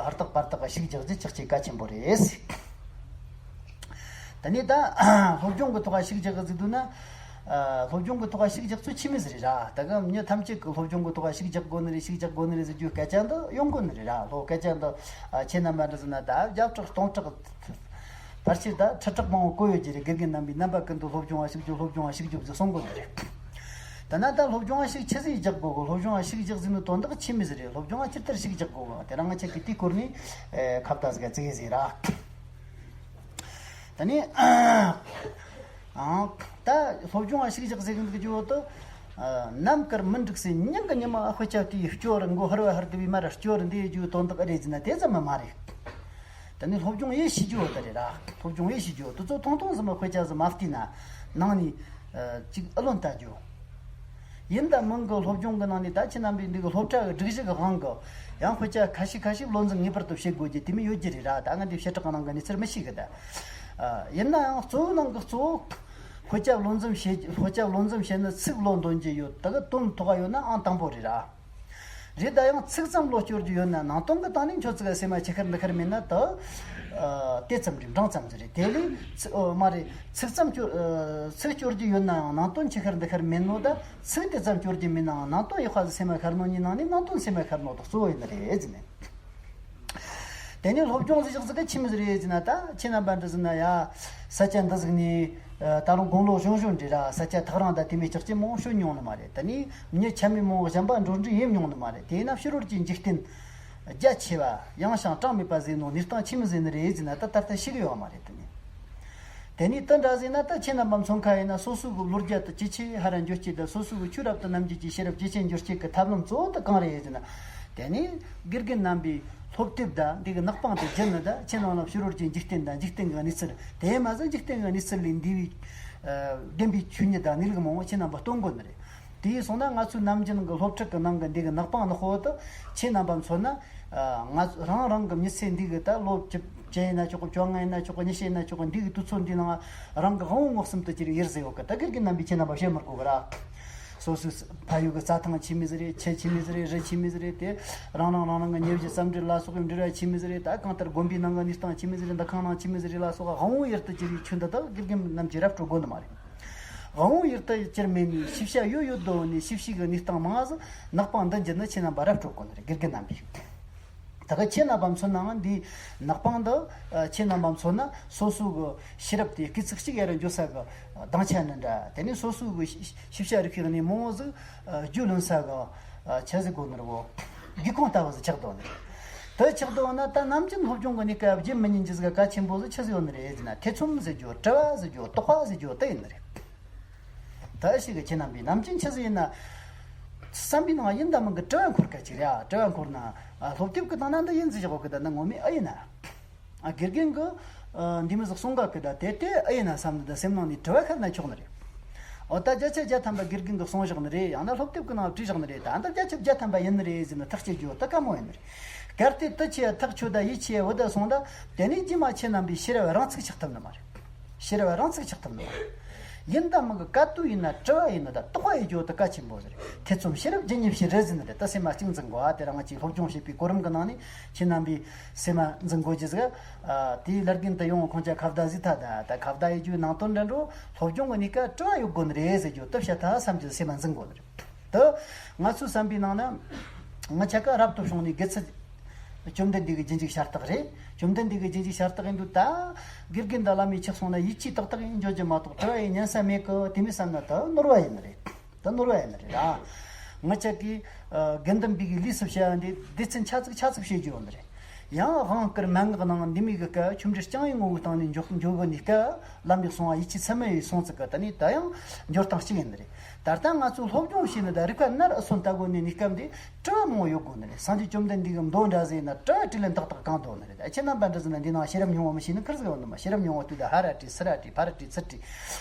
ཧུར་ཐག་པར་ཐག་ཤུགས་རྒྱག་རྒྱུ་ཅག་ཅིག་གལ་ཆེན་པོ་རེད། ད་ནི་ད་སློབ་སྦྱོང་གི་ཐོག་ཤུགས་རྒྱག་གི་ཟིག་འདུག་ན། ཨ་སློབ་སྦྱོང་གི་ཐོག་ཤུགས་རྒྱག་ཚུལ་ཆི་མོ་ཟིག་རེད་ར། ད་གི་མྱི་ཐམས་ཅད་ཀྱིས་སློབ་སྦྱོང་གི་ཐོག་ཤུགས་རྒྱག་དགོས་ནི་རེད། ཤུགས་རྒྱག་དགོས་ནི་རེད་ཟེར་རྒྱུ་སྐད་ཆ་འདི་ཡོང་གོ་ནི་རེད་ར། ལྷོ་སྐད་ཆ་འདི་ཨ་ཁྱེད་རྣམ་པ་འདྲ་ཟེར་ན་ད་བརྒྱ་ཕྲག་སྟོང་ཕྲག་ཕལ་ཆེར་ད་ཁྲི་ཕྲག་མང་པོ་གོ་ཡོད་ཀྱི་རེད། དགེ་རྒན་རྣམ་པས་རྣམ་པ་ཀུན་ཏུ་སློབ་སྦྱོང་བ་ཤུགས་རྒྱོབ། སློབ་སྦྱོང་བ་ཤུགས་རྒྱོབ་ཟེར་གསུང་གོ་ནི་རེད། ད་ན་ད་སློབ་སྦྱོང་བ་ཤུགས་ཆི་ཟིག་རྒྱག་དགོས་གོ། སློབ་སྦྱོང་བ་ཤུགས་རྒྱག་ཟེར་ནི་དོན་དག་ཆི་མོ་ཟིག་རེད། སློབ་སྦྱོང་བ་ཅི་ལྟར་ཤུགས་རྒྱག་དགོས་གོ། དེ་རིང་ང་ཆ་གི་དེའི་སྐོར་ནས་ཨེ་ཁ་བརྡ་ཟིག་ཙིག་ཟིག་ར། ད་ནི་ཨང་ད་སློབ་སྦྱོང་བ་ཤུགས་རྒྱག་ཟེར་གི་འདུག་རྒྱུ་བོ་དུ། ནམ་དཀར་མི་འགྲིག་སའི་ཉིན་གི་ཉི་མ་དཔེ་ཆ་དེའི་སྐྱོར་མགོ་ཧར་བ་ཧར་དུ་བའི་མར་སྐྱོར་འདི་རྒྱུ་དོན་དག་ཨེ་རེད་ཟེར་ན་དེ་ཙམ་མ་མ་རེད། ད་ནི་སློབ་སྦྱོང་ཡེ་ཤེས་རྒྱུ་བོ་དེ་རེད་ར། སློབ་སྦྱོང་ཡེ་ཤེས་རྒྱུ་བོ་དུ་ཚོ་ཐུང་ཐུང་ཟིག་མ་དཔེ་ཆ་ཟིག་མ་བལྟས་ན་ནང་ནས་ཅིག་ཨེ་ལོན་ལྟ་རྒྱུ། ཡིན་ད་མིན་གི་སློབ་སྦྱོང་གི་ནང་ནས་ད་ཁྱེད་རྣམ་པས་འདི་གི་སློབ་གྲྭ་གི་སྒྲིག་གཞི་གི་དབང་གི་ཡང་དཔེ་ཆ་ཁ་ཤས་ཁ་ཤས་བློ་འཛིན་ངེས་པར་དུ་བྱེད་དགོས་རྒྱུ་དེ་མོ་ཡོད་རྒྱུ་རེད་ར། ད་ང་འདི་བྱེ་བྲག་གི་ནང་གི་གནས་ཚུལ་མི་ཤེས་གི་ད། ཨ་ཡིན་ན་ཡང་གཙོ་བོའི་ནང་གི་གཙོ་བོ་དཔེ་ཆ་བློ་འཛིན་བྱེད་དཔེ་ཆ་བློ་འཛིན་བྱེད་ནི་ཚིག་བློ་འདོན་རྒྱུ་ཡོད། ད་གི་དོན་ཐོག་ག་ཡོད་ན་ཨང་དང་པོ་རེད་ར། རེད། ད་ཡང་ཚིག་ཙམ་བློ་སྐྱོར་རྒྱུ་ཡོད་ན་ནང་དོན་གི་སྟེང་ནས་ཁྱོད་ཚིག་ག་སེམས་མ་ཆེ་ཁར་འདི་ཁར་མེད་ན་ད་ཨ་དེ་ཙམ་རེད། འབྲིང་ཙམ་ཟིག་རེད། དེ་ལས་ཚིག་ཨོ་མ་རེད། ཚིག་ཙམ་སྐྱོར་ཨ་ཚིག་སྐྱོར་རྒྱུ་ཡོད་ན་ཡང་ནང་དོན་ཆེ་ཁར་འདི་ཁར་མེད་ནོ། ད་ཚིག་དེ་ཙམ་སྐྱོར་རྒྱུ་མེད་ནའང་ནང་དོན་ཡག་པ་ཟིག་སེམས་མ་ཤར་ནོ་གཉིས་ནང་ནས་ནང་དོན་སེམས་མ་ཤར་ནོ་ད་གཙོ་བོ་ཡིན་ནི་རེད་ཟེར་ནས། དེ་ནས་སློབ་སྦྱོང་ཟིག་བཞག་ཟིག་གི་ཆི་མོ་ཟིག་རེད་ཟེར་ན། ད་ཁྱེད་རྣམ་པ་འདྲ་ཟེར་ན་ཡ་ས་ཆ་འདི་ཟིག་ནས་ཨ་ད་རུང་དགུང་ལོ་གཞོན་གཞོན་འདྲ་ར། ས་ཆ་ཐག་རིང་ད་དེ་མོ་ཅག་ཅིག་མང་བོ་ཤོད་མྱོང་ནི་མ་རེད། དེ་ནས་མྱི་ཆ་མེད་མང་བོ་གཞན་པ་འགྲོ་འགྲུལ་ཡེད་མྱོང་ནི་མ་རེད། དེས་ན་ཕྱི་རོལ་གྱི་འཇིག་རྟེན་རྒྱ་ཆེ་བ་ཡངས་ཤིང་གྲངས་མེད་པ་ཟིག་ནང་གནས་སྟངས་ཆི་མོ་ཟིག་ནི་རེད་ཟེར་ན། ད་ད་ལྟ་ཤེས་གི་ཡོད་མ་རེད། དེ་ནས། དེ་ནས་དེ་འདྲ་ཟིག་ན་ད་ཁྱེད་རྣམ་པ་མཚོན་ཁ་ཡིན་ན་སོ་སོ་གི་ལོ་རྒྱུས་དེ་ཇེ་ཆེ་ཧར་ར་འགྱོ་རྒྱུ་དང་། སོ་སོ་གི་ཆོས་རབ་ཏུ་རྣམ་འབྱེད་ཀྱི་ཤེས་རབ་ཇེ་ཆེ་འགྱུར་རྒྱུ་གི་ཐབས་ལམ་གཙོ་བོ་དེ་གང་རེད་ཟེར་ན། དེ་ནས་དགེ་རྒན་རྣམ་པས་སློབ་དེབ་དང་འདི་གི་ནག་པང་དེ་བརྒྱུད་ནས་ད་ཁྱེད་རྣམས་ལ་ཕྱི་རོལ་གྱི་འཇིག་རྟེན་དང་འཇིག་རྟེན་གྱི་གནས་ཚུལ། དེ་མ་ཟད་འཇིག་རྟེན་གྱི་གནས་ཚུལ་ལས་འདས་པའི་ཨ་བདེན་པའི་ཆོས་ཉིད་དང་གནས་ལུགས་མང་པོ་ཁྱེད་རྣམ་པར་སྟོན་དགོས་ནི་རེད། དེ་ཡིན་སོང་ན་ང་ཚོའི་ནམ་རྒྱུན་གྱི་སློབ་ཁྲིད་ཀྱི་ནང་གི་འདི་གི་ནག་པང་ནག་པོ་དེ་ཁྱེད་རྣམ་པ་མཚོན་ན། ཨ་ང་ཚོ་རང་རང་གི་མི་ཚེ་འདི་གི་ད་ལོ་བཅུ་བཅུ་ཡིན་ན་ཆོག་གི། བཅོ་ལྔ་ཡིན་ན་ཆོག་གི། ཉི་ཤུ་ཡིན་ན་ཆོག་གི། འདི་གི་དུས་ཚོད་འདི་ནང་རང་གི་དབང་པོ་མངོན་སུམ་དུ་གྱུར་ཡེར་ཟེར་ཡོད་གི། ད་དགེ་རྒན་རྣམ་པས་ཁྱེད་རྣམ་པ་བཤད་མི་དགོས་གི་ར། སོ་སོའི་ཕ་ཡུལ་གྱི་རྩྭ་ཐང་ཆི་མོ་ཟིག་རེད། ཆུ་ཆི་མོ་ཟིག་རེད། རི་ཆི་མོ་ཟིག་རེད། དེ་རང་རང་རང་རང་གི་ཉེ་བཞི་བསམ་འགྲུབ་ལ་སོགས་པའི་འབྲེལ་བ་ཆི་མོ་ཟིག་རེད། ད་གང་ལྟར་དགོན་པའི་ནང་གི་གནས་སྟངས་ཆི་མོ་ཟིག་རེད། འདུ་ཁང་ནང་ཆི་མོ་ཟིག་རེད་ལ་སོགས་པ་དབང་པོ་ཡུལ་དུ་གྱུར་བའི་ཆོས་འདི་དག་དགེ་རྒན་རྣམས་ཀྱིས་ར་སྤྲོད་དགོས་ནི་མ་རེད། དབང་པོ་ཡུལ་དུ་གྱུར་མེད་ནས་ཤེས་བྱ་ཡོད་ཡོད་དོ་ནས་ཤེས་བྱའི་གི་གནས་སྟངས་མང་ཟིག་ནག་པང་འདི་འགྱུར་ནི་ཁྱེད་རྣམ་པ་ར་སྤྲོད་དགོས་ནི་རེད། དགེ་རྒན་རྣམ་པས། ད་ག་ཁྱེད་རྣམ་པ་མཚོན་ནའང་འདིའི་ནག་པང་འདི་ཨ་ཁྱེད་རྣམ་པ་མཚོན་ན་སོ་སོ་གི་ཤེས་རབ་དེ་སྐེ་ཚིགས་གཅིག་ཡར་འགྱོ་ས་གི་ཨ་སྡིངས་ཆ་ནི་འདྲ། དེ་ནས་སོ་སོ་གི་ཤེས་ཤེས་བྱ་རིག་པའི་གནས་མང་བོ་ཟིག་ཨ་རྒྱུས་ལོན་ས་གི་ཨ་ཆི་ཟིག་དགོས་ནི་རེད་བོ། སྒེའུ་ཁུང་ལྟ་བུ་ཟིག་ཆགས་འདུག་ནི་རེད། དེ་ཆགས་འདུག་ན་ད་ནམ་རྒྱུན་སློབ་སྦྱོང་གི་གནས་སྐབས་རྒྱུན་མི་ཉན་རྒྱུ་ཟིག་གལ་ཆེན་པོ་ཟིག་ཆི་ཟིག་ཡོད་ནི་རེད་ཟེར་ན། ཐེ་ཚོམ་ཟེར་རྒྱུ། དྲི་བ་ཟེར་རྒྱུ། དོགས་པ་ཟེར་རྒྱུ་དེ་ཡིན་ནི་རེད། ད་ཞིག་གི་ཁྱེད་རྣམ་པས་ནམ་རྒྱུན་ཆི་ཟིག་ཡིན་ན། བསམ་པའི་ནང་ཡིན་ད་མིན་གི་དྲི་བ་འཁོར་སྐད་ཅིག་རེད། ཨ་དྲི་བ་འཁོར་ན་ཨ་སློབ་དེབ་ཀྱི་སྟེང་ན་འདི་ཡིན་ཟེར་བཞག་གི། ད་ནི་ངོ་མས་ཨེ་ཡིན་ན། ཨ་དགེ་རྒན་གི་ཨ་འདི་མི་ཟིག་གསུང་ག་གི། ད་དེ་དེ་ཨེ་ཡིན་ན་བསམ་ནི་ད་སེམས་ནང་ནས་དྲི་བ་ཁ་ན་ཆོག་ནི་རེད། འོ་ད་བརྒྱ་ཆ་བརྒྱ་ཐམ་པ་དགེ་རྒན་གི་གསུང་བཞག་ནི་རེད། ཡང་ན་སློབ་དེབ་ཀྱི་ནང་བྲིས་བཞག་ནི་རེད། ད་འདི་བརྒྱ་ཆ་བརྒྱ་ཐམ་པ་ཡིན་ནི་རེད་ཟེར་ན་ཐག་བཅད་རྒྱུ་ད་དཀའ་མོ་ཡིན་ནི་རེད། གལ་ཏེ་དེ་ཆེ་ཐག་ཆོད་ད་ཡིད་ཆེས་བུད་ད་སོང་ད། དེ་ནས་རྗེས་མ་ཁྱེད་རྣམ་པའི་ཤེས་རབ་རང་ཚུགས་ཆགས་ཐུབ་ནི་མ་རེད། ཤེས་རབ་རང་ཚུགས་ཆགས་ཐུབ་ནི་མ་རེད། ཡིན་ད་མིན་གི་ག་དུས་ཡིན་ན་དྲི་བ་ཡིན་ན་ད་དོགས་པ་ཡོད་རྒྱུ་དེ་གལ་ཆེན་པོ་ཟིག་རེད། ཐེ་ཚོམ་ཤེས་རབ་ཇི་སྙེད་ཞིག་རེད་ཟེར་ནི་རེད། ད་སེམས་མ་གཅིག་འཛིན་དགོས། ཨ་དེ་རང་ང་ཅིག་སློབ་སྦྱོང་བྱེད་པའི་གོ་རིམ་གི་ནང་ནས་ཁྱེད་རྣམ་པས་སེམས་མ་འཛིན་དགོས་རྒྱུ་ཟིག་ཨ་དེའི་ལར་རྒན་དུ་ཡོང་ཁོང་ཅག་ཁ་བརྡ་ཟིག་ཐ་ད་ད་ཁ་བརྡ་ཡེད་རྒྱུའི་ནང་དོན་འདྲ་འགྲོ། སློབ་སྦྱོང་གི་གནས་སྐབས་དྲི་བ་ཡོད་དགོས་ནི་རེད་ཟེར་རྒྱུ་དེ་བཤད་ཐ་བསམ་རྒྱུ་སེམས་མ་འཛིན་དགོས་ནི་རེད། དེ་ང་ཚོའི་བསམ་པའི་ནང་ན། ང་ཆ་ག་རབ་ཏུ་བྱུང་ནས་དགེ་ཚུལ། བཅོམ་ལྡན་འདས་ཀྱི་རྗེས་འཇུག་ཤ་སྟག་རེད། བཅོམ་ལྡན་འདས་ཀྱི་རྗེས་འཇུག་ཤ་སྟག་ཡིན་དུས་ད། དགེ་རྒན་དང་བླ་མས་ཆགས་སོང་ན་ཡིད་ཆེས་ཏག་ཏག་ཡིན་འཇོག་རྒྱུ་མ་གཏོགས་དྲི་བ་ཡི་ཉན་ས་མེད་གི། དེ་མི་བསམ་ན་ད་ནོར་བ་ཡིན་ནི་རེད། ད་ནོར་བ་ཡིན་ནི་རེད་ར། ང་ཆ་གིས་དགེ་འདུན་པའི་གི་ལུས་སུ་བྱ་བ་འདི་སྡེ་ཚན་ཆ་ཚིག་ཆ་ཚིག་བྱེད་རྒྱུ་ཡོད་ནི་རེད། ཡང་དབང་བསྐུར་མན་ངག་ནང་འདི་མོ་གི་སྐབས་ཆོ་འཕྲུལ་རྐྱང་བའི་ངོ་བོའི་སྟེང་ནས་འཇོག་འཇོག་དགོས་ནི་སྐབས། བླ་མའི་གསུང་བ་ཡིད་ཆེས་ཚད་མེད་པའི་གསུང་ཚིག་གི་དེ་ནི་ད་ཡང་འཇོག་སྟངས་གཅིག་ཡིན་ནི་རེད། ད་ལྟ་ང་ཚོས་སློབ་སྦྱོང་བྱས་ནས་ད་རིག་པ་ནར་ཨེ་སོན་ལྟ་དགོས་ནི་ནི་སྐབས་འདི་དྲི་བ་མང་པོ་ཡོད་དགོས་ནི་རེད། སངས་རྒྱས་བཅོམ་ལྡན་འདས་ཀྱི་མདོ་འདྲ་ཟིག་ཡིན་ན་དྲི་བ་དྲིས་ལན་ཏག་ཏག་གང་འདུག་ནི་རེད། ཁྱེད་རྣམ་པ་འདྲ་ཟིག་ན་འདི་ནང་ཤེས་རབ་སྙིང་པོ་མི་ཤེས་ནི་ཁེར་ཟིག་ཡོད་ནི་མ། ཤེས་རབ་སྙིང་པོ་དུས་ད་ཧ་ར་དྲིས་ཚུར་ར་དྲིས་ཕར་ར་དྲིས་ཚུར་དྲིས།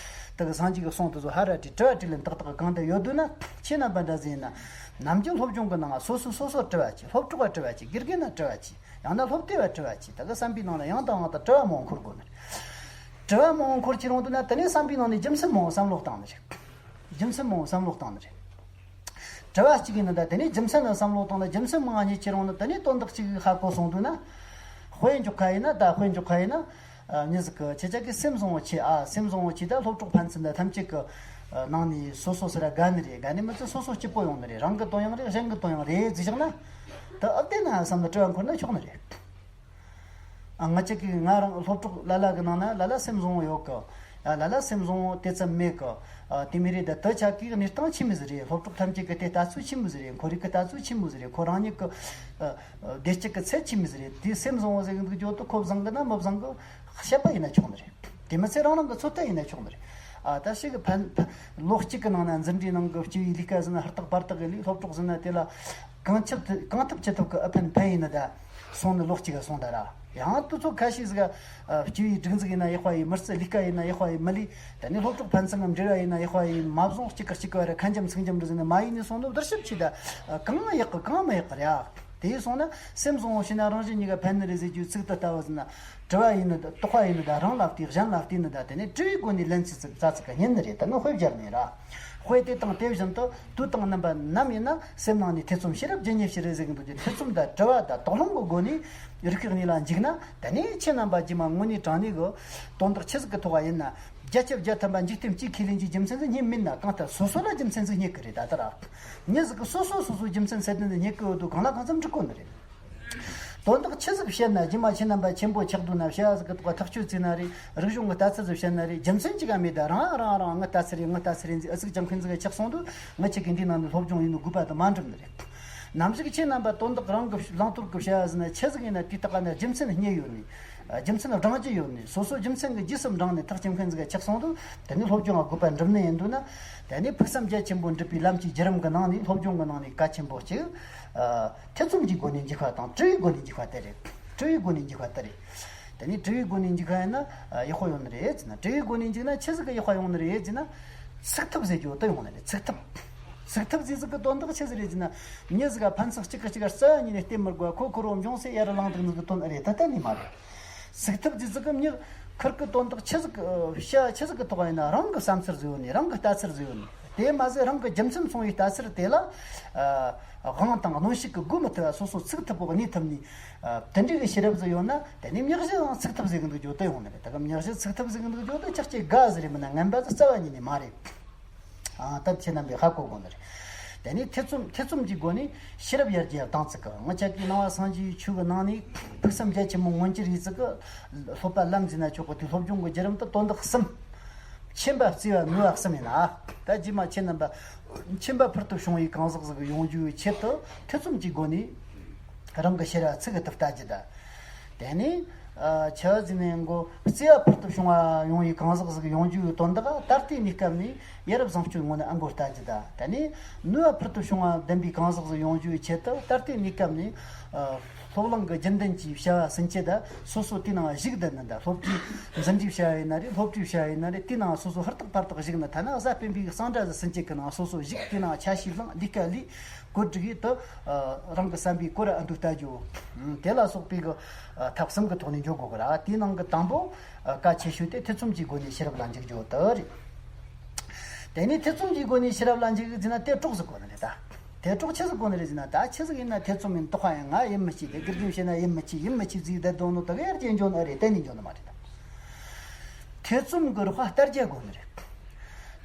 དེ་གི་སངས་རྒྱས་ཀྱི་གསུང་དེ་ཚོ་ཧ་ར་དྲིས་དྲི་བ་དྲིས་ལན་ཏག་ཏག་གང་དུ་ཡོད་འདུག་ན། ཁྱེད་རྣམ་པ་འདྲ་ཟིག་ཡིན་ན། ནམ་རྒྱུན་སློབ་སྦྱོང་གི་ནང་སོ་སོས་སོ་སོར་དྲི་བ་གྱིས། སློབ་གྲོགས་ལ་དྲི་བ་གྱིས། དགེ་རྒན་ལ་དྲི་བ་གྱིས། ཡང་ན་སློབ་དེབ་ལ་དྲི་བ་གྱིས། ད་གི་བསམ་པའི་ནང་ལ་ཡང་དང་ཡང་དུ་དྲི་བ་མང་པོ་འཁོར་དགོས་ནི་རེད། དྲི་བ་མང་པོ་འཁོར་གྱི་རུང་དུས་ན་དེ་ནས་བསམ་པའི་ནང་ནས་རྒྱུ་མཚན་མང་པོ་བསམ་བློ་བཏང་ནི་རེད། རྒྱུ་མཚན་མང་པོ་བསམ་བློ་བཏང་ནི་རེད། དྲི་བ་གཅིག་ཡིན་ན་ད་དེ་ནས་རྒྱུ་མཚན་ལ་བསམ་བློ་བཏང་ན། རྒྱུ་མཚན་མང་ང་རྙེད་ཀྱི་རུང་ན་དེ་ནས་དོན་དག་གཅིག་གི་ཧ་གོ་སོང་དུས་ན། དཔེ་འཇོག་ཁ་ཡིན་ན་ད་དཔེ་འཇོག་ཁ་ཡིན་ན། ཨ་མྱི་ཟིག་གི་ཁྱེད་ཅག་གི་སེམས་བཟང་བོ་ཆེ། ཨ་སེམས་བཟང་བོ་ཆེ་ད་སློབ་གྲོགས་ཕན་ཚུན་ད་ཐམས་ཅད་གི་ཨ་ནང་ནས་སོ་སོ་སི་ར་དགའ་ནི་རེད། དགའ་ནི་མི་ཚད་སོ་སོ་སྐྱིད་པོ་ཡོང་ནི་རེད། རང་གི་དོན་ཡང་རེད། གཞན་གྱི་དོན་ཡང་རེད་ཟེར་བཞག་ན། ད་ཨ་བདེ་ན་བསམ་ན་དྲི་བ་འཁོར་ན་ཆོག་ནི་རེད། ཨ་ང་ཅག་གིས་ང་རང་སློབ་གྲོགས་ལ་ལ་གི་ནང་ན་ལ་ལ་སེམས་བཟང་བོ་ཡོད་གི། ཨ་ལ་ལ་སེམས་བཟང་བོ་དེ་ཙམ་མེད་གི། ཨ་དེ་མི་རེད། ད་དེ་ཆ་གི་གནས་སྟངས་ཆི་མོ་ཟིག་རེད། སློབ་གྲོགས་ཐམས་ཅད་གི་དེ་ལྟ་ཚུལ་ཆི་མོ་ཟིག་རེད། ཁོ་རང་གི་ལྟ་ཚུལ་ཆི་མོ་ཟིག་རེད། ཁོ་རང་ཉིད་གི་ཨ་བདེ་སྐྱིད་གི་ཚད་ཆི་མོ་ཟིག་རེད། དེ་སེམས་བཟང་བོ་ཟེར་གི་འདུག་རྒྱུ་དེ་ཁོ་བཟང་གི་ན་མི་བཟང་གི་བཤད་པ་ཡིན་ན་ཆོག་ནི་རེད། དེ་མི་ཚད་རང་རང་གི་ཚོད་ལྟ་ཡིན་ན་ཆོག་ནི་རེད། ཨ་ད་ཞིག་གི་ཕན་ཕན་ལོ་གཅིག་གི་ནང་ན་འཛིན་གྲྭའི་ནང་གི་སྤྱི་བའི་ལས་ཀ་ཟིན་ན་ཧུར་ཐག་པར་ཐག་གི་ལས། སློབ་གྲོགས་ཟིན་ན་དེ་ལ་གང་ཐུབ་གང་ཐུབ་ཅི་ཐུབ་གི་ཨ་ཕན་ཕན་ཡིན་ན་ད་སོང་ནི་ལོ་གཅིག་ག་སོང་ད་ར། ཡང་དུས་ཚོད་ཁ་ཤས་ཟིག་ཨ་སྤྱི་བའི་སྒྲིག་འཛུགས་ཡིན་ན་ཡག་པ་ཡིན་མི་སྲིད། ལས་ཀ་ཡིན་ན་ཡག་པ་ཡིན་མི་ལས། ད་ནི་སློབ་གྲོགས་ཕན་ཚུན་གི་འབྲེལ་བ་ཡིན་ན་ཡག་པ་ཡིན་མ་བཟུང་། གཅིག་གི་གཅིག་གི་བར་ཁ་འཇམ་ཚིག་འཇམ་རུ་ཟིན་ན་མ་ཡིན་ནི་སོང་ནི་བསྡུར་ཞིབ་ཆེ་ད་གང་ཡག་གི་གང་མི་ཡག་གི་རེད། ཨ་དེ་ཡིན་སོང་ན་སེམས་བཟང་བོ་བྱས་ན་རང་གཞན་གཉིས་ཀ་ཕན་ནི་རེད་ཟེར་རྒྱུའི་ཚིག་དེ་ལྟ་བུ་ཟིན་ན། དྲི་བ་ཡིན་ནི་ད་དོགས་པ་ཡིན་ནི་ད་རང་ལ་བལྟས། གཞན་ལ་བལྟས་ནི་ད་དེ་ནས་དྲི་བའི་སྒོ་ནས་ལན་ཚིག་ཚིག་རྩ་ཚིག་ག་ཉན་ནི་རེད། ད་ནི་དཔེ་སྦྱར་ནས་ར། དཔེ་དེ་དང་དེ་བཞིན་དུ་དུས་དང་རྣམ་པ་ནམ་ཡིན་ན་སེམས་ནང་ནས་ཐེ་ཚོམ་ཤེས་རབ་ཇི་སྙེད་ཞིག་རེད་ཟེར་གི་འདུག་ཀྱི། ཐེ་ཚོམ་དང་དྲི་བ་དང་དོགས་སློང་གི་སྒོ་ནས་རིག་པའི་གནས་ལ་འཇུག་ན། ད་ནི་ཁྱེད་རྣམ་པ་རྗེས་མ་དངོས་གནས་དྲང་གནས་གི་དོན་དག་ཆི་ཟིག་གི་ཐོག་ཡིན་ན། བརྒྱ་ཆ་བརྒྱ་ཐམ་པ་འཇིག་རྟེན་སྤྱིའི་ཁས་ལེན་གྱི་རྒྱུ་མཚན་ཟིག་རྙེད་མིན་ན། གང་ལྟར་སོ་སོ་ལ་རྒྱུ་མཚན་ཟིག་རྙེད་གི་རེད། ད་ལྟ་ར་མྱི་ཟིག་གི་སོ་སོ་སོ་སོའི་རྒྱུ་མཚན་ཚད་ལྡན་ཟིག་རྙེད་གི་ཡོད་དུས་གང་ལ་གང་འཚམ་འགྲིག་གོ་ནི་རེད། དོན་དག་ཆི་ཟིག་བཤད་ན། རྗེས་མ་ཁྱེད་རྣམ་པ་ཆེན་པོ་ཆགས་འདུག་ན། བྱ་བ་ཟིག་གི་ཐོག་ཐག་གཅོད་བྱས་ན་རེད། རིག་གཞུང་གི་ལྟ་ཚུལ་ཟིག་བཤད་ན་རེད། རྒྱུ་མཚན་གཅིག་ག་མེད། ད་རང་རང་རང་ངི་ལྟ་ཚུལ་རེད། ངི་ལྟ་ཚུལ་རེད་ཟེར་ཨ་ཟིག་ཅང་ཕན་ཟིག་ག་ཆགས་སོང་དུས། ང་ཁྱེད་ཀྱི་འདི་ནང་ནས་སློབ་སྦྱོང་ཡིན་ནོ་དགོས་པ་དང་མ་འགྲུབ་ནི་རེད། ནམ་ཞིག་ཁྱེད་རྣམ་པ་དོན་དག་རང་གི་བླང་དོར་གི་བྱ་བ་ཟིན་ན་ཆི་ཟིག་ཡིན་ན་དེའི་ཐོག་ནས་རྒྱུ་མཚན་རྙེད་ཡོད་ནི། རྒྱུ་མཚན་བགྲང་རྒྱུ་ཡོད་ནས། སོ་སོ་རྒྱུ་མཚན་གྱི་རྗེས་སུ་འབྲངས་ནས་ཐག་བཅད་མཁན་ཟིག་ག་ཆགས་སོང་དུས། དེ་ནས་སློབ་སྦྱོང་ང་དགོས་པ་འགྲུབ་ནི་ཡིན་འདུག་ན། དེ་ནས་ཕུགས་བསམ་རྒྱ་ཆེན་པོ་འགྲུབ་པའི་ལམ་གྱི་བརྒྱུད་རིམ་གྱི་ནང་ནས། སློབ་སྦྱོང་གི་ནང་ནས་གལ་ཆེན་པོ་གཅིག་ཨ། ཐེ་ཚོམ་གྱི་སྒོ་ནས་འཇུག་པ་དང་དྲི་བའི་སྒོ་ནས་འཇུག་པ་དེ་རེད། དྲི་བའི་སྒོ་ནས་འཇུག་པ་དེ་རེད། དེ་ནས་དྲི་བའི་སྒོ་ནས་འཇུག་པ་ཡིན་ན། ཨ། ཡག་པོ་ཡོང་ནི་རེད་ཟེར་ན། དྲི་བའི་སྒོ་ནས་འཇུག་ན་ཆི་ཟིག་གི་ཡག་པོ་ཡོང་ནི་རེད་ཟེར་ན། ཚུགས་ཐུབ་ཟེར་རྒྱུ་དེ་ཡོང་ནི་རེད། ཚུགས་ཐུབ། ཚུགས་ཐུབ་ཟེར་ཟིག་གི་དོན་དག་ཆི་ཟིག་རེད་ཟེར་ན། མྱི་ཟིག་ག་ཕན་ཚུན་གཅིག་གིས་གཅིག་ག་རྩ་བ་ཉིད་ནས་བལྟས་མི་དགོས། ཁོ་ཁོ་རང་འབྱུང་སའི་ཡར་ལངས་འདུག་ནི་གི་དོན་རེད། ད་གཏན་ནས་མ་རེད། ཚུགས་ཐུབ་ཟེར་ཟིག་གི་མྱི་ཁུར་གི་དོན་དག་ཆི་ཟིག་གི་བྱ་ཆི་ཟིག་གི་ཐོག་ཡིན་ན། རང་གི་བསམ་ཚུལ་ཟིག་ཡོད་ནི། རང་གི་ལྟ་ཚུལ་ཟིག་ཡོད་ནི། དེ་མ་ཟད་རང་གི་རྒྱུ་མཚན་མཚུངས་པའི་ལྟ་ཚུལ་དེ་ལ། ཨ། དབང་དང་གནོན་ཤུགས་ཀྱིས་བསྒོ་མི་ཐུབ་པ། སོ་སོ་ཚུགས་ཐུབ་པོ་གནས་ཐུབ་ནི། ཨ། དེ་འདྲའི་གི་ཤེས་རབ་ཟིག་ཡོད་ན། དེ་ནས་མྱི་གཞི་ཡང་ཚུགས་ཐུབ་ཟེར་གི་འདུག་རྒྱུ་དེ་ཡོང་ནི་རེད། ད་གི་མྱི་གཞི་ཚུགས་ཐུབ་ཟེར་གི་འདུག་རྒྱུ་དེ་ཅག་ཅེ་དགའ་ཟིག་རེད། མིན་ན་ངན་པ་ཟིག་རྩ་བ་ཉིད་ནས་མ་རེད། ཨ། ད་ཁྱེད་རྣམ་པས་ཧ་གོ་དགོས་ནི་རེད། དེ་ནས་ཐེ་ཚོམ། ཐེ་ཚོམ་གྱི་སྒོ་ནས་ཤེས་རབ་ཡར་རྒྱས་བཏང་ཚུལ་གི། ང་ཅག་གི་ནང་པ་སངས་རྒྱས་ཆོས་གི་ནང་ནས་ཕུགས་བསམ་རྒྱ་ཆེན་མོ་མངོན་གྱི་རེད་ཟིག་གི། སློབ་པ་ལམ་འཛིན་ན་ཆོག་གི། དེ་སློབ་སྦྱོང་གི་བརྒྱུད་རིམ་དུ་དོན་དག་གསུམ། མཁྱེན་པ་བརྩེ་བ་ནུས་པ་གསུམ་ཡིན་ན། ད་རྗེས་མ་ཁྱེད་རྣམ་པ་མཁྱེན་པ་ཕུལ་དུ་བྱུང་བའི་གང་ཟག་ཟིག་ཡོང་རྒྱུའི་ཆེད་དུ་ཐེ་ཚོམ་གྱི་སྒོ་ནས་རང་གི་ཤེས་རབ་ཚུགས་ཐུབ་ལྟ་རྒྱུ་དང་། དེ་ནས། ཨ། ཆི་ཟིག་ནས་གོ། བརྩེ་བ་ཕུལ་དུ་བྱུང་བ་ཡོང་བའི་གང་ཟག་ཟིག་ཡོང་རྒྱུའི་དོན་དག་ད་ལྟའི་གནས་སྐབས་ནས་ཡ་རབས་བཟང་སྤྱོད་ངོ་ནས་ཨ་འགོ་ལྟ་རྒྱུ་དང་། དེ་ནས་ནུས་པ་ཕུལ་དུ་བྱུང་བ་ལྡན་པའི་གང་ཟག་ཟིག་ཡོང་རྒྱུའི་ཆེད་དུ་ད་ལྟའི་གནས་སྐབས་ནས། ཨ། སློབ་གླིང་གི་རྒྱུན་ལྡན་གྱི་བྱ་བ་ཟིན་བྱེད་དང་། སོ་སོ་དེའི་ནང་ཞུགས་བསྡད་ནི་དང་། སློབ་གྲྭའི་འཛིན་གྲྭའི་བྱ་བ་ཡིན་ན་རེད། སློབ་གྲྭའི་བྱ་བ་ཡིན་ན་རེད། དེའི་ནང་སོ་སོ་ཧུར་ཐག་ཕར་ཐག་ཞུགས་ནས། ཐ་ན་གཟའ་སྤེན་པའི་གི་གསང་གྲྭ་ཟིག་ཟིན་བྱེད་གི་ནང་སོ་སོ་ཞུགས། དེའི་ནང་ཆ་ཤས་བླངས། ལས་ཀ་ལས། བཀོད་སྒྲིག་ཡིན་དུས། ཨ། རང་གི་བསམ་པའི་སྐོར་ཨ་འདུག་ལྟ་རྒྱུ། ཨ། དེ་ལ་སོགས་པའི་གི། ཨ། ཐབས་གསུམ་གི་ཐོག་ནས་འཇོག་དགོས་གི་ར། དེའི་ནང་གི་དང་པོ། ཨ། གལ་ཆེ་ཤོས་དེ་ཐེ་ཚོམ་གྱི་སྒོ་ནས་ཤེས་རབ་ལ་འཇུག་རྒྱུ་དེ་རེད། དེ་ནས་ཐེ་ཚོམ་གྱི་སྒོ་ནས་ཤེས་རབ་ལ་འཇུག་ཟེར་ན་དེ་གྲོགས་སུ་གོ་ནི་རེད་ད། དེ་གྲོགས་ཆི་ཟིག་གོ་ནི་རེད་ཟེར་ན། ད་ཆི་ཟིག་ཡིན་ན་ཐེ་ཚོམ་ཡིན། དོགས་པ་ཡིན། ང་ཡིད་མི་ཆེས། དེ་དགེ་རྒན་བཤད་ན་ཡིད་མི་ཆེས། ཡིད་མི་ཆེས་ཟིག་བསྡད་དོན་ནོ་དེ་ག་ཡར་རྒྱས་འཇོག་ནི་རེད། གཏན་ནས་འཇོག་ནི་མ་རེད་ད། ཐེ་ཚོམ་གྱི་རོགས་པ་ལྟ་རྒྱ་དགོས་ནི་རེད།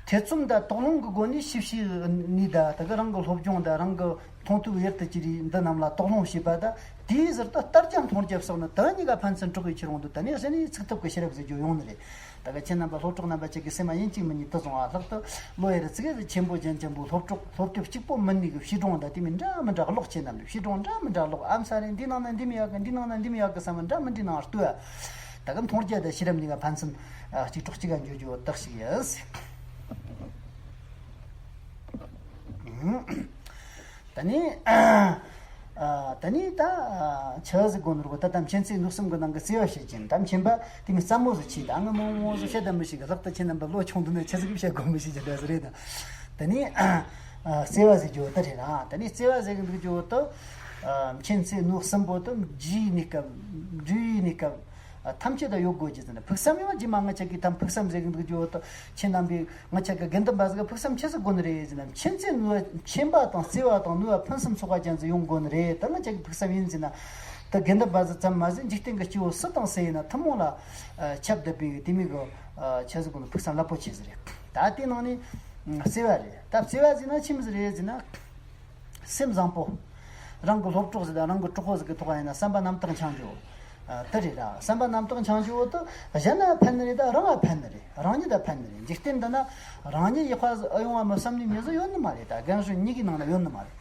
ཐེ་ཚོམ་དང་དོགས་སློང་གི་སྒོ་ནས་ཤེས་བྱའི་གནས་དང་། དེ་ག་རང་གི་སློབ་སྦྱོང་དང་། རང་གི་མཐོང་ཐོས་ཡུལ་དུ་གྱུར་པའི་འདི་རྣམས་ལ་དོགས་སློང་བྱེད་པ་དང་། དེའི་ཟུར་དུ་ལྟ་རྒྱ་མཐོང་རྒྱ་བསགས་ནས། དེ་གཉིས་ཀ་ཕན་ཚུན་གྲོགས་ཡིན་ཕྱིར་འོང་དུས། དེ་ནས་གཞི་ནས་ཚུགས་ཐུབ་ཀྱི་ཤེས་རབ་ཟེར་རྒྱུ་ཡོང་ནི་རེད། ད་ག་ཁྱེད་རྣམ་པ་སློབ་གྲོགས་རྣམ་པ་ཅིག་གི་སེམས་མ་ཡིན་གཅིག་མིན་གཉིས་དུ་སོང་བ། ལྷག་ཏུ་ལོ་ཡར་ཙི་གེ་ཟིག་ཆེན་པོ་ཅན་ཅན་པོའི་སློབ་གྲོགས། སློབ་དེབ་གཅིག་པོ་མིན་ནི་གི་བྱིས་སྒྲུང་དང་། དེ་མིན་འདྲ་མི་འདྲ་ཀློག། ཁྱེད་རྣམ་པས་བྱིས་སྒྲུང་འདྲ་མི་འདྲ་ཀློག། ཨ་མ་ས་རེ་འདི་ནང་ན་འདི་མི་ཡག་གི། འདི་ནང་ན་འདི་མི་ཡག་གི་བསམ་པ་འདྲ་མི་འདྲའི་ནང་ལྟོས། ད་ག་མཐོང་རྒྱ་དང་ཤེས་རབ་གཉིས་ཀ་ཕན་ཚུན། ཨ། གཅིག་གྲོགས་གཅིག་ག་འཇོག་རྒྱུ་དག་ཞིག་ཡིན། ཨ། ད་ནི། ཨ། ད་ནི་ད། ཨ། ཆི་ཟིག་གོ་ནོར་གོ། ད་ལྟ་མཁྱེན་བརྩེ་ནུས་གསུམ་གི་ནང་གི་བརྩེ་བ་བཤད་ཀྱིན། ད་མཁྱེན་པ་དེ་མི་ཙམ་མོ་ཟིག་ཆེ། ད་ངས་མང་མང་ཟིག་བཤད་ད་མི་ཤེས་གི། ལྷག་ཏུ་ཁྱེད་རྣམ་པ་ལོ་ཆུང་དུས་ནས་ཆི་ཟིག་བཤད་དགོས་མི་ཤེས་ཀྱི་འདྲ་ཟིག་རེད་ད། ད་ནི། ཨ། བརྩེ་བ་ཟེར་རྒྱུ་དེ་རེད་ན། ད་ནི་བརྩེ་བ་ཟེར་གི་འདུག་རྒྱུ་དེ། ཨ། མཁྱེན་བརྩེ་ནུས་གསུམ་པོ་དེ་རྒྱུའི་གནས་སྐབས། འབྲས་བུའི་གནས་སྐབས། ཨ། ཐམས་ཅད་དུ་ཡོད་དགོས་ཀྱི་ཟེར་ན། ཕུགས་བསམ་ཡང་རྗེས་མ་ང་ཅག་གིས་ཐམས། ཕུགས་བསམ་ཟེར་གི་འདུག་རྒྱུ་དེ། ཁྱེད་རྣམ་པས་ང་ཅག་གི་དགེ་འདུན་པ་ཟིག་གི་ཕུགས་བསམ་ཆི་ཟིག་དགོས་ནི་རེད་ཟེར་ན། མཁྱེན་བརྩེ་ནུས། མཁྱེན་པ་དང་བརྩེ་བ་དང་ནུས་པ་ཕུན་སུམ་ཚོགས་པ་ཅན་ཟིག་ཡོང་དགོས་ནི་རེད། དེ་ང་ཅག་གི་ཕུགས་བསམ་ཡིན་ཟེར་ན། དེ་དགེ་འདུན་པ་ཟིག་ཙམ་མ་ཟད། འཇིག་རྟེན་གྱི་སྐྱེ་བོ་སུ་དང་སུ་ཡིན་ན་ཐུན་མོང་ལ། ཨ། ཁྱབ་བསྡད་པའི་དེ་མོ་གི། ཨ། ཆི་ཟིག་དགོས་ནི། ཕུགས་བསམ་རླབས་པོ་ཆེ་ཟིག་རེད། ད་དེའི་ནང་ནས། ཨ། བརྩེ་བ་རེད། ད་བརྩེ་བ་ཟེར་ན་ཆི་མོ་ཟིག་རེད་ཟེར་ན། སེམས་བཟང་པོ། རང་གི་སློབ་གྲོགས་ཟིག་དང་རང་གི་གྲོགས་པོ་ཟིག་གི་ཐོག་ཡིན་ན་བསམ་པ་རྣམ་དག་འཆང་རྒྱུ། ཨ། དེ་རེད་ར། བསམ་པ་རྣམ་དག་འཆང་རྒྱུ་དེ་གཞན་ལ་ཕན་ནི་རེད་ད། རང་ལ་ཕན་ནི་རེད། རང་ཉིད་ལ་ཕན་ནི་རེད། འཇིག་རྟེན་འདི་ན་རང་ཉིད་ཡག་པ་ཟིག་ཨེ་ཡོང་བ་མི་བསམ་ནི་མྱི་ཟིག་ཡོད་ནི་མ་རེད་ད། རྒན་གཞོན་གཉིས་ཀའི་ནང་ན་ཡོད་ནི་མ་རེད།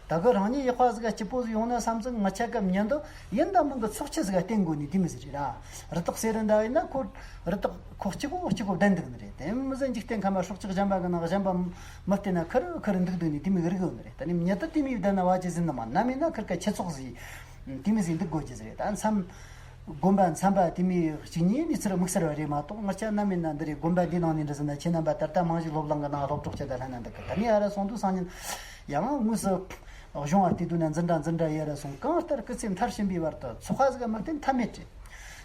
ད་གི་རང་ཉིད་ཡག་པ་ཟིག་ག་སྐྱིད་པོ་ཟིག་ཡོང་ན་བསམ་ཙང་། ང་ཅག་གི་མྱི་འདི་ཡིན་དང་མིན་གི་ཚོགས་སྤྱི་ཟིག་ག་བརྟེན་དགོས་ནི་དེ་མོ་ཟིག་རེད་ར། རི་དྭགས་གསེར་རི་འདྲ་ཡིན་ན་ཁོ་རི་དྭགས་ཁོ་གཅིག་པོ་གཅིག་པོ་བསྡད་འདུག་ནི་རེད། དེ་མོ་ཟིག་འཇིག་རྟེན་ཁམས་པ་སྲོག་ཆགས་གཞན་པ་གི་ནང་གཞན་པ་མི་བལྟས་ན་ཁུར་ཁུར་འདུག་འདུག་ནི་དེ་མོ་གི་རིགས་ཡོད་ནི་རེད། ད་ནི་མྱི་དེ་དེ་མོ་བསྡད་ན་བ་ཅི་ཟིན་ནི་མ། ནམ་ཡིན་ན་ཁུར་ཀ་ཁྱུ་ཚོགས་ཟིག་དེ་མོ་ཟིག་འདུག་དགོས་ཀྱི་ཟིག་རེད། ད་མཚམས། དགོན་པ་མཚམས་པ་དེ་མོ་གཅིག་གཉིས་ནས་ཚུར་དམིགས་བསལ་བ་རེད་མ་གཏོགས། ང་ཅག་ནམ་ཡིན་ན་འདི་རེད། དགོན་པ་འདི་ནང་ནས་འདྲ་ཟེར་ན། ཁྱེད་རྣམ་པ་ད་ལྟ་རྨང་གཞི་སློབ་གླིང་གི་ནང་སློབ་གྲོགས་ཆེ་ད་ལྷན་ན་འདུག་གི། ད་ནི་ཨ་ར་སོང་དུས་སང་ཉིན་ཡང་དངོས་སུ་གཞུང་བ་བལྟས་དུས་ན་འཛིན་གྲྭ་འཛིན་གྲྭ་ཡི་ཨ་ར་སོང་། གང་ལྟར་སྐུ་ཚེ་མཐར་ཕྱིན་པའི་བར་དུ་ཚོགས་པ་ཟིག་ག་མི་བརྟེན་ཐབས་མེད་རེད།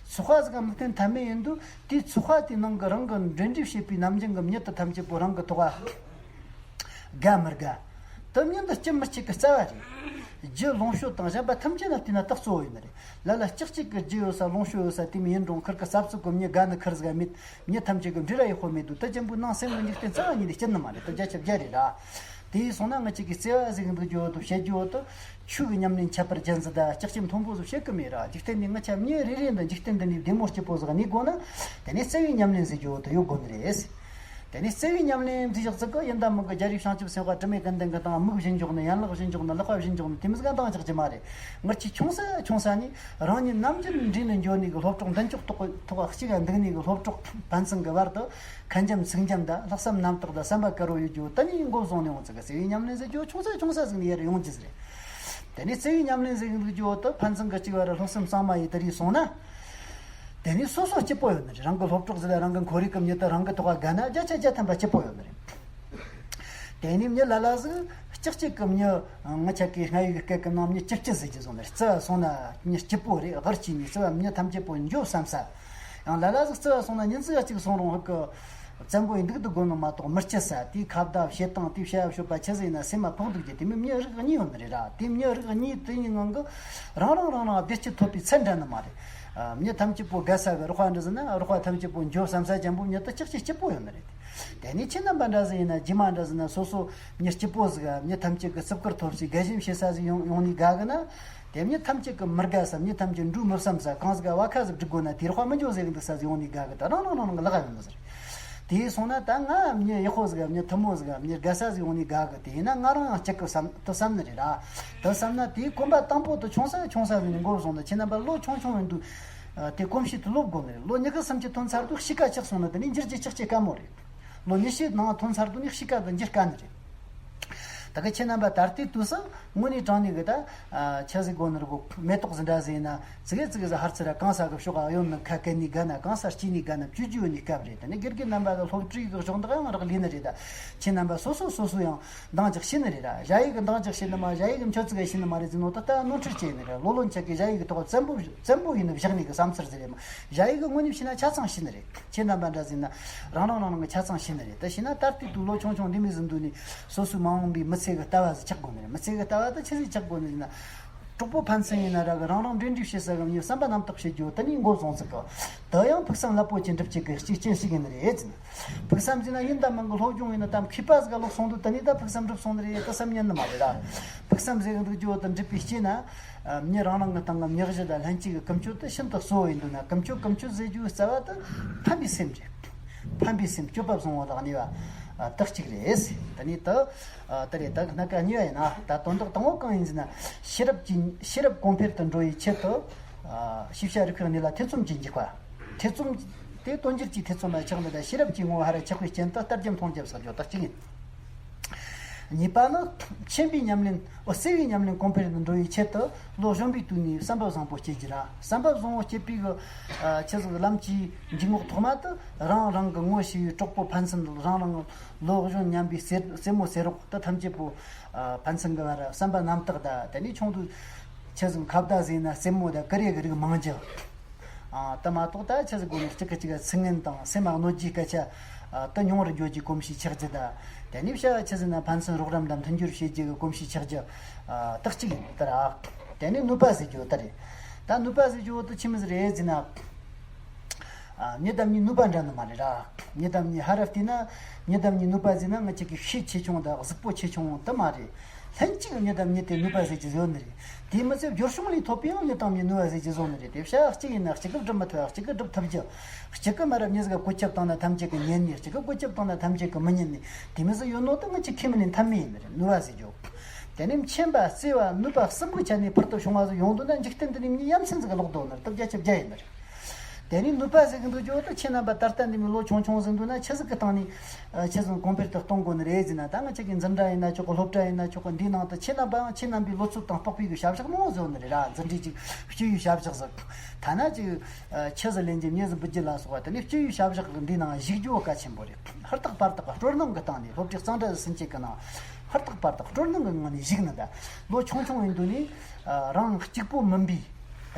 ཚོགས་པ་ཟིག་ག་མི་བརྟེན་ཐབས་མེད་ཡིན་དུས། དེའི་ཚོགས་པ་དེའི་ནང་གི་རང་གི་འབྲེལ་འདྲིས་བྱེད་པའི་ནམ་རྒྱུན་གི་མྱི་དེ་ཐམས་ཅད་པོ་རང་གི་ཐོག་ག་དགའ་མི་དགའ། དེ་མྱི་འདི་སྐྱིད་མི་སྐྱིད་གི་རྩ་བ་རེད། རྒྱུ་ལོངས་སྤྱོད་དང་གཞན་པ་ཐམས་ཅད་ལ་བལྟས་ན་དེ་གཙོ་བོ་ཡིན་ནི་རེད། ལ་ལ་ཅག་ཅིག་གི་རྒྱུ་ཡོད་ས་ལོངས་སྤྱོད་ཡོད་ས་དེ་མོ་ཡིན་རུང་། ཁུར་གི་བསམ་ཚུལ་གོ། མྱི་དགའ་ནི་ཁུར་ཟིག་མེད། མྱི་ཐམས་ཅད་གི་འབྲེལ་བ་ཡག་པོ་མེད་དུས། དེ་ཅན་པོའི་ནང་སེམས་གི་འཇིག་རྟེན་རྩ་བ་ཉིད་ནས་སྐྱིད་ནི་མ་རེད། དེ་བརྒྱ་ཆ་བརྒྱ་རེད་ར། དེ་ཡིན་སོང་ན་ང་ཅག་གི་བརྩེ་བ་ཟེར་གི་འདུག་རྒྱུ་དེ་ཆོས་ཀྱི་ཉམས་ལེན་ཁྱད་པར་ཅན་ཟིག་དང་ལྕགས་ཀྱི་མཐོན་པོ་ཟིག་བྱེད་གི་མེད་ར། འཇིག་རྟེན་ནས་ང་ཅག་མྱི་རེ་རེ་འདི་འཇིག་རྟེན་འདི་ནས་བདེ་མོ་སྐྱིད་པོ་ཟིག་གནས་དགོས་ན། དེ་ནས་བརྩེ་བའི་ཉམས་ལེན་ཟེར་རྒྱུ་དེ་ཡོད་དགོས་ནི་རེད། དེ་ནས་བརྩེ་བའི་ཉམས་ལེན་ཟེར་ཡག་ཅིག་གི་ཡིན་ད་མིན་གི་རྒྱལ་རབས་བྱང་ཆུབ་སེམས་དཔའ་དྲི་མེད་ཀུན་ལྡན་གི་སྟེང་མིག་བཞིན་འཇོག་ནི། ཡན་ལག་བཞིན་འཇོག་ནི། ལག་པ་བཞིན་འཇོག་ནི། དེ་མོ་ཟིག་འདང་རྒྱག་རྒྱུ་མ་རེད། ངར་ཆེ་ཆུང་ས་ཆུང་ས་ནས་རང་ཉིད་ནམ་རྒྱུན་འདྲིས་ནས་འགྱོ་ནས་གི་སློབ་གྲོགས་མདུན་ཅོག་ཐོག་ཐོག་གཅིག་ག་འདུག་ནས་གི་སློབ་གྲོགས་ཕན་ཚུན་གི་བར་དུ་ཁ་འཇམ་ཚིག་འཇམ་དང་ལྷག་བསམ་རྣམ་དག་དང་བསམ་པ་དཀར་བོ་ཡོད་རྒྱུ་དེ་ནས་མགོ་བཟུང་ནས་འོང་ཚིག་གི་བརྩེ་བའི་ཉམས་ལེན་ཟེར་རྒྱུ་ཆུང་ས་ཆུང་ས་ཟིག་ནས་ཡར་ཡོང་རྒྱུ་ཟིག་རེད། དེ་ནས་བརྩེ་བའི་ཉམས་ལེན་ཟེར་གི་འདུག་རྒྱུ་བོ་དེ་ཕན་ཚུན་གི་གཅིག་བར་སློབ་སེམས་གཙང་མ་ཡིས་དེ་རིགས་སོང་ན། དེ་ནས་སོ་སོ་སྐྱིད་པོ་ཡོད་ནི་རེད། རང་གི་སློབ་གྲོགས་ཟིག་ལ་རང་གི་ཁོར་ཡུག་གི་མྱི་དེ་རང་གི་ཐོག་ག་དགའ་ན་བརྒྱ་ཆ་བརྒྱ་ཐམ་པ་སྐྱིད་པོ་ཡོད་ནི་རེད། དེ་ནས་མྱི་ལ་ལ་ཟིག་ལྕགས་གཅིག་གི་མྱི་ང་ཆ་གི་སྔ་ཡིག་གི་སྐད་གི་ནང་མྱི་སྐྱིད་སྐྱིད་ཟེར་གྱི་སོང་ནི་རེད། རྩི་བ་སོང་ན་མྱི་སྐྱིད་པོ་རེད། ཧར་གྱིས་ནས་རྩི་བ་མྱི་ཐམས་ཅད་པོ་འཇོ་བསམ་ས། ཡང་ལ་ལ་ཟིག་རྩི་བ་སོང་ན་ཉིན་ཟིག་གཅིག་སོང་རུང་ཧུ་གི་བཙན་པོ་ཡིན་འདུག་ཏུ་དགོ་ནོ་མ་གཏོགས་མི་སྐྱིད་ས། དེའི་ཁ་བརྡ་བྱེད་སྟངས་དེའི་བྱ་བ་སྤྱོད་པ་ཆི་ཟིག་ཡིན་ན་སེམས་མ་ཕོག་འདུག་རྒྱུ་དེ་མིན་མྱི་རིགས་གཉིས་ཡོད་ནི་རེད་ར། དེ་མྱི་རིགས་གཉིས་དེ་གཉིས་ནང་གི་རང་རང་རང་རང་བདེ་སྐྱིད་ཐོབ་པའི་ཚད་འདྲ་ནི་མ་རེད། ཨ། མྱི་ཐམས་ཅད་པོ་དགའ་ས་གི་རོགས་པ་འདྲ་ཟེར་ན་རོགས་པ་ཐམས་ཅད་པོ་འཇོ་བསམ་ས་ཅན་པོ་མྱི་དེ་ལྕགས་ཀྱི་སྐྱིད་པོ་ཡོད་ནི་རེད། དེ་ནས་ཁྱེད་རྣམ་པ་འདྲ་ཟིག་ཡིན་ན་རྗེས་མ་འདྲ་ཟེར་ན་སོ་སོ་མྱི་སྐྱིད་པོ་ཟིག་ག་མྱི་ཐམས་ཅད་ཀྱི་བརྩི་བཀུར་ཐོབ་སའི་དགའ་ཞེན་བྱེད་ས་ཟིག་ཡོང་ཡོང་ནས་དགའ་གི་ན། དེ་མྱི་ཐམས་ཅད་ཀྱི་མི་དགའ་ས། མྱི་ཐམས་ཅད་འགྲོ་མི་བསམ་ས། གང་ཟིག་ག་བ་ཁ་ཟིག་སྒྲིག་དགོས་ན་དེ་རོགས་པ་མི་འཇོ་ཟེར་གི་འདུག་ས་ཟིག་ཡོང་ནས་དགའ་གི། ད་རང་རང་རང་རང་གི་ལག་ཡོང་ནི་ཟེར། དེ་སོང་ན་ད་ང་མྱི་ཡག་པོ་ཟིག་ག་མྱི་མཐུ་མོ་ཟིག་ག་མྱི་དགའ་ས་ཟིག་ཡོང་ནས་དགའ་གི། དེ་ཡིན་ན་ང་རང་ཡང་སྐྱིད་གི་བསམ་དུ་བསམ་ནི་རེད་ར། དུ་བསམ་ན་དེའི་གོམ་པ་དང་པོ་དུ་ཆུང་ས་ཆུང་ས་ཟིག་ནས་འགོ་བཟུང་ནི། ཁྱེད་རྣམ་པ་ལོ་ཆུང་ཆུང་ཡིན་དུས་དེ་གོམས་གཤིས་དུ་ལོབས་དགོས་ནི་རེད། ལོ་ཉི་ཤུ་སུམ་ཅུ་ཐོན་ཚར་དུས་གཤིས་ཀ་ཆག་སོང་ན་དེ་ནས་འགྱུར་རྒྱུ་ཆག་རྒྱུ་དཀའ་མོ་རེད། ལོ་ཉི་ཤུའི་ནང་ཐོན་ཚར་དུས་ནི་གཤིས་ཀ་དེ་འགྱུར་དཀའ་ནི་རེད། ད་གི་ཁྱེད་རྣམ་པ་ད་ལྟའི་དུས་སུ་དངོས་གནས་དྲང་གནས་གི་ད་ཆ་ཟིག་དགོས་ནི་རེད་གོ། མེ་ཏོག་ཟིག་འདྲ་ཟིག་ཡིན་ན་ཙི་གེ་ཙི་གེ་ཟིག་ཧར་ཚུར་ར་གང་ས་གི་ཕྱོགས་ག་གཡོན་ནི་ཁ་སྐད་ནས་དགའ་ན། གང་ས་སྐྱིད་ནས་དགའ་ན། བཅོས་བཅོས་ནས་སྐབས་རེད། ད་ནི་དགེ་རྒན་རྣམ་པ་གི་སློབ་ཁྲིད་གི་ཕྱོགས་འདི་ཡང་རག་ལས་ནི་རེད། ད་ཁྱེད་རྣམ་པ་སོ་སོ་སོ་སོ་ཡང་འདང་རྒྱག་ཤེས་ནི་རེད་ར། གཞན་ཡིག་གི་འདང་རྒྱག་ཤེས་ནི་མ། གཞན་ཡིག་གི་མཆོད་ཚིག་ག་ཤེས་ནི་མ་རེད་ཟེར་ནོ་ད་ལྟ་ནོར་འཁྲུལ་སྐྱེས་ནི་རེད། ལོ་ལོན་ཆག་གི་གཞན་ཡིག་གི་ཐོག་བཙན་པོ་བཙན་པོ་ཡིན་ནི་བཞག་ནི་གི་བསམ་ཚུལ་ཟེར་རེད་མ། གཞན་ཡིག་གི་དངོས་གནས་བྱས་ན་ཆ་ཚང་ཤེས་ནི་རེད། ཁྱེད་རྣམ་པ་འདྲ་ཟིག་ན་རང་རང་རང་རང་གི་ཆ་ཚང་ཤེས་ནི་རེད། ད་ཤེས་ན་ད་ལྟའི་དུས་ལོ་ཆུང་ཆུང་འདི་མོ་ཟིག་འདུག་ནི་སོ་སོའི་མ་འོངས་པའི་མི་ཚེ་གི་ལྟ་བ་ཟིག་ཆགས་དགོས་ནི་རེད། མི་ཚེ་གི་ལྟ་བ་ད་ཆི་ཟིག་ཆགས་དགོས་ནི་ཟེར་ན། གྲོགས་པོ་ཕན་ཚུན་ཡིན་ན་ར་གི་རང་རང་འབྲེལ་འདྲིས་བྱེད་ས་གི་མྱི་བསམ་པ་རྣམ་དག་བྱེད་རྒྱུ་དེ་ནས་འགོ་བཟུང་ཟིག་གི། དེ་ཡང་ཕུགས་བསམ་རླབས་པོ་ཆེ་འགྲུབ་བྱེད་ཀྱི་གཅིག་རྐྱེན་ཞིག་ཡིན་ནི་རེད་ཟེར་ན། ཕུགས་བསམ་ཟེར་ན་ཡིན་དང་མིན་གི་སློབ་སྦྱོང་ཡིན་ན་ད་མཁས་པ་ཟིག་ག་ལོག་སོང་དུས་དེ་ནས་ད་ཕུགས་བསམ་འགྲུབ་སོང་ནི་རེད་ད་བསམ་ཉན་ནི་མ་རེད་ད། ཕུགས་བསམ་ཟེར་གི་འདུག་རྒྱུ་བོ་དེ་འགྲུབ་པའི་རྐྱེན་ན། མྱི་རང་རང་གི་སྟེང་གི་མྱི་གཞི་དང་ལྷན་སྐྱེས་ཀྱི་ཀུན་སྤྱོད་དེ་ཤིན་ཏུ་གཙོ་བོ་ཡིན་འདུག་ན། ཀུན་སྤྱོད་ཀུན་སྤྱོད་ཟེར་རྒྱུའི་རྩ་བ་དེ་ཕན་པའི་སེམས་རེད། ཕན་པའི་སེམས་སྤྱོད་པ་བཟང་བོ་དང་ནུས་པ་དེ་གཅིག་རེད། དེ་ནས་དེ་དེ་རེད། ད་སྣ་ཁ་གཉིས་པ་ཡིན་ན་ད་དོན་དག་དང་པོ་གང་ཡིན་ཟེར་ན། ཤེས་རབ་ཀྱི་ཤེས་རབ་གོང་འཕེལ་དུ་འགྲོ་བའི་ཆེད་དུ། ཤེས་བྱ་རིག་པའི་གནས་ལ་ཐེ་ཚོམ་གྱིས་འཇིག་པ། ཐེ་ཚོམ་དེ་དོན་འགྱུར་གྱི་ཐེ་ཚོམ་ལ་ཆགས་ནས་ད་ཤེས་རབ་ཀྱི་ངོ་བོ་ཧ་ར་ཆགས་པའི་རྐྱེན་དུ་ལྟར་རྒྱ་མཐོང་རྒྱ་བསགས་རྒྱུ་དག་གཅིག་ཡིན། གཉིས་པ་ནི་མཁྱེན་པའི་ཉམས་ལེན་ཨོ་བརྩེ་བའི་ཉམས་ལེན་གོང་འཕེལ་དུ་འགྲོ་བའི་ཆེད་དུ་ལོ་གཞོན་པའི་དུས་ནས་བསམ་པ་བཟང་པོ་སྐྱེ་རྒྱུ་ར། བསམ་པ་བཟང་པོ་སྐྱེ་པའི་གི་ཆེད་དུ་ལམ་གྱི་འཇུག་ངོགས་ཐོག་མ་དུ་རང་རང་གི་ངོ་ཤེས་པའི་གྲོགས་པོ་ཕན་ཚུན་རང་རང་ལོ་གཞོན་མཉམ་པའི་རྩེད་རྩེད་མོ་རྩེ་རོགས་དུ་ཐམས་ཅད་པོ་ཕན་ཚུན་གི་བར་བསམ་པ་རྣམ་དག་དང་། དེ་ནས་ཆུང་དུས་ཆེད་དུ་ཁ་བརྡ་ཟེར་ན་རྩེད་མོ་དང་ཀུ་རེ་གི་རིགས་མང་རྒྱུ། ཨ། དེ་མ་གཏོགས་ད་ཆི་ཟིག་དགོས་ནས་གཅིག་གིས་གཅིག་ག་ཚིག་ངན་དང་སེམས་མ་གནོད་རྒྱུའི་སྐད་ཆ་ཨ། དེ་ཉུང་རུ་འགྱོ་རྒྱུའི་གོམས་གཤིས་ཆགས་རྒྱུ་དང་། དེ་ནས་བྱ་བ་ཆི་ཟིག་ན་ཕན་ཚུན་རོགས་རམ་དང་མཐུན་འགྱུར་བྱེད་རྒྱུ་གི་གོམས་གཤིས་ཆགས་རྒྱུ་ཨ། དེ་གཅིག་ཡིན་ད་ར། དེ་ནས་ནུས་པ་ཟེར་རྒྱུ་དེ་རེད། ད་ནུས་པ་ཟེར་རྒྱུ་དེ་ཆི་མོ་ཟིག་རེད་ཟེར་ན། ཨ། མྱི་དང་མྱི་ནུས་པ་འདྲ་ནི་མ་རེད་ར། མྱི་དང་མྱི་ཧ་ར་བལྟས་ན་མྱི་དང་མྱི་ནུས་པ་ཟེར་ན་ང་ཅག་གི་ཤེད་ཆེ་ཆུང་དང་གཟུགས་པོ་ཆེ་ཆུང་དེ་མ་རེད། ལྷན་ཅིག་མྱི་དང་མྱི་དེ་ནུས་པ་ཟེར་གྱི་ཡོད་ནི་རེད། དེ་མི་ཚད་སྦྱོར་བྱུང་ལས་ཐོབ་པའི་ཡང་མྱི་དང་མྱི་ནུས་པ་ཟེར་གྱི་བཟོ་ནི་རེད། དེ་བྱ་གཅིག་ཡིན་ན་གཅིག་གིས་སྒྲུབ་མི་ཐུབ་ཡ་གཅིག་གིས་སྒྲུབ་ཐུབ་རྒྱུ། གཅིག་གིས་མ་རབས་མྱི་ཟིག་ག་བཀོད་ཁྱབ་བཏང་ན་ཐམས་ཅད་ཀྱིས་ཉན་ནི། གཅིག་གིས་བཀོད་ཁྱབ་བཏང་ན་ཐམས་ཅད་ཀྱིས་མི་ཉན་ནི། དེ་མི་ཚད་ཡོད་ནོ་དེ་ང་ཅག་ཁས་མི་ལེན་ཐབས་མེད་ཡིན་ནི་རེད། ནུས་པ་ཟེར་རྒྱུ། དེ་ནས་མཁྱེན་པ་བརྩེ་བ་ནུས་པ་གསུམ་པོའི་ཆ་ནས་ཕུལ་དུ་བྱུང་བ་ཟིག་ཡོང་འདུག་ན་འཇིག་རྟེན་འདི་ནས་མྱི་ཡ་མཚན་ཟིག་ག་ལོག་འདུག་ནི་རེད། སྟོབས་བརྒྱ་ཆ་བརྒྱ་ཡིན་ནི་རེད། དེ་ནས་ནུས་པ་ཟེར་གི་འདུག་རྒྱུ་དེ་ཁྱེད་རྣམ་པ་ད་ལྟ་འདི་མོ་ལོ་ཆུང་ཆུང་ཟིག་འདུག་ན་ཆི་ཟིག་གི་སྟེང་ནས་ཨ། ཆི་ཟིག་གོང་འཕེལ་དུ་གཏོང་དགོས་ནི་རེད་ཟེར་ན། ད་ང་ཅག་གི་འཛིན་གྲྭ་ཡིན་ན་ཆོག་གི། སློབ་གྲྭ་ཡིན་ན་ཆོག་གི། འདིའི་ནང་དུ་ཁྱེད་རྣམ་པའང་ཁྱེད་རྣམ་པའི་བློ་ཚོད་དང་དཔག་པའི་གི་བྱ་བཞག་མང་བོ་བཟོ་ནི་རེད་ར། འཛིན་གྲྭའི་ཅིག་སྤྱི་ཡོའི་བྱ་བཞག་ཟིག་ཐ་ན་ཅིག་ཨ། ཆུ་ཟིག་ལེན་རྒྱུ་མྱི་ཟིག་འབུད་རྒྱུ་ལ་སོགས་པ། དེ་ནས་སྤྱི་ཡོའི་བྱ་བཞག་གི་འདིའི་ནང་གཞིགས་རྒྱུ་བོ་གལ་ཆེན་པོ་རེད། ཧུར་ཐག་པར་ཐག་སྤྲོ་སྣང་གི་སྟེང་ནས། སློབ་གྲྭའི་གཙང་སྦྲ་ཟིག་ཟིན་བྱེད་གི་ནང་ཧུར་ཐག་པར་ཐག་སྤྲོ་སྣང་གི་ངང་ནས་གཞིགས་ནི། ད་ལོ་ཆུང་ཆུང་ཡིན་དུས་ནས་ཨ། རང་གཅིག་པོ་མིན་པའི་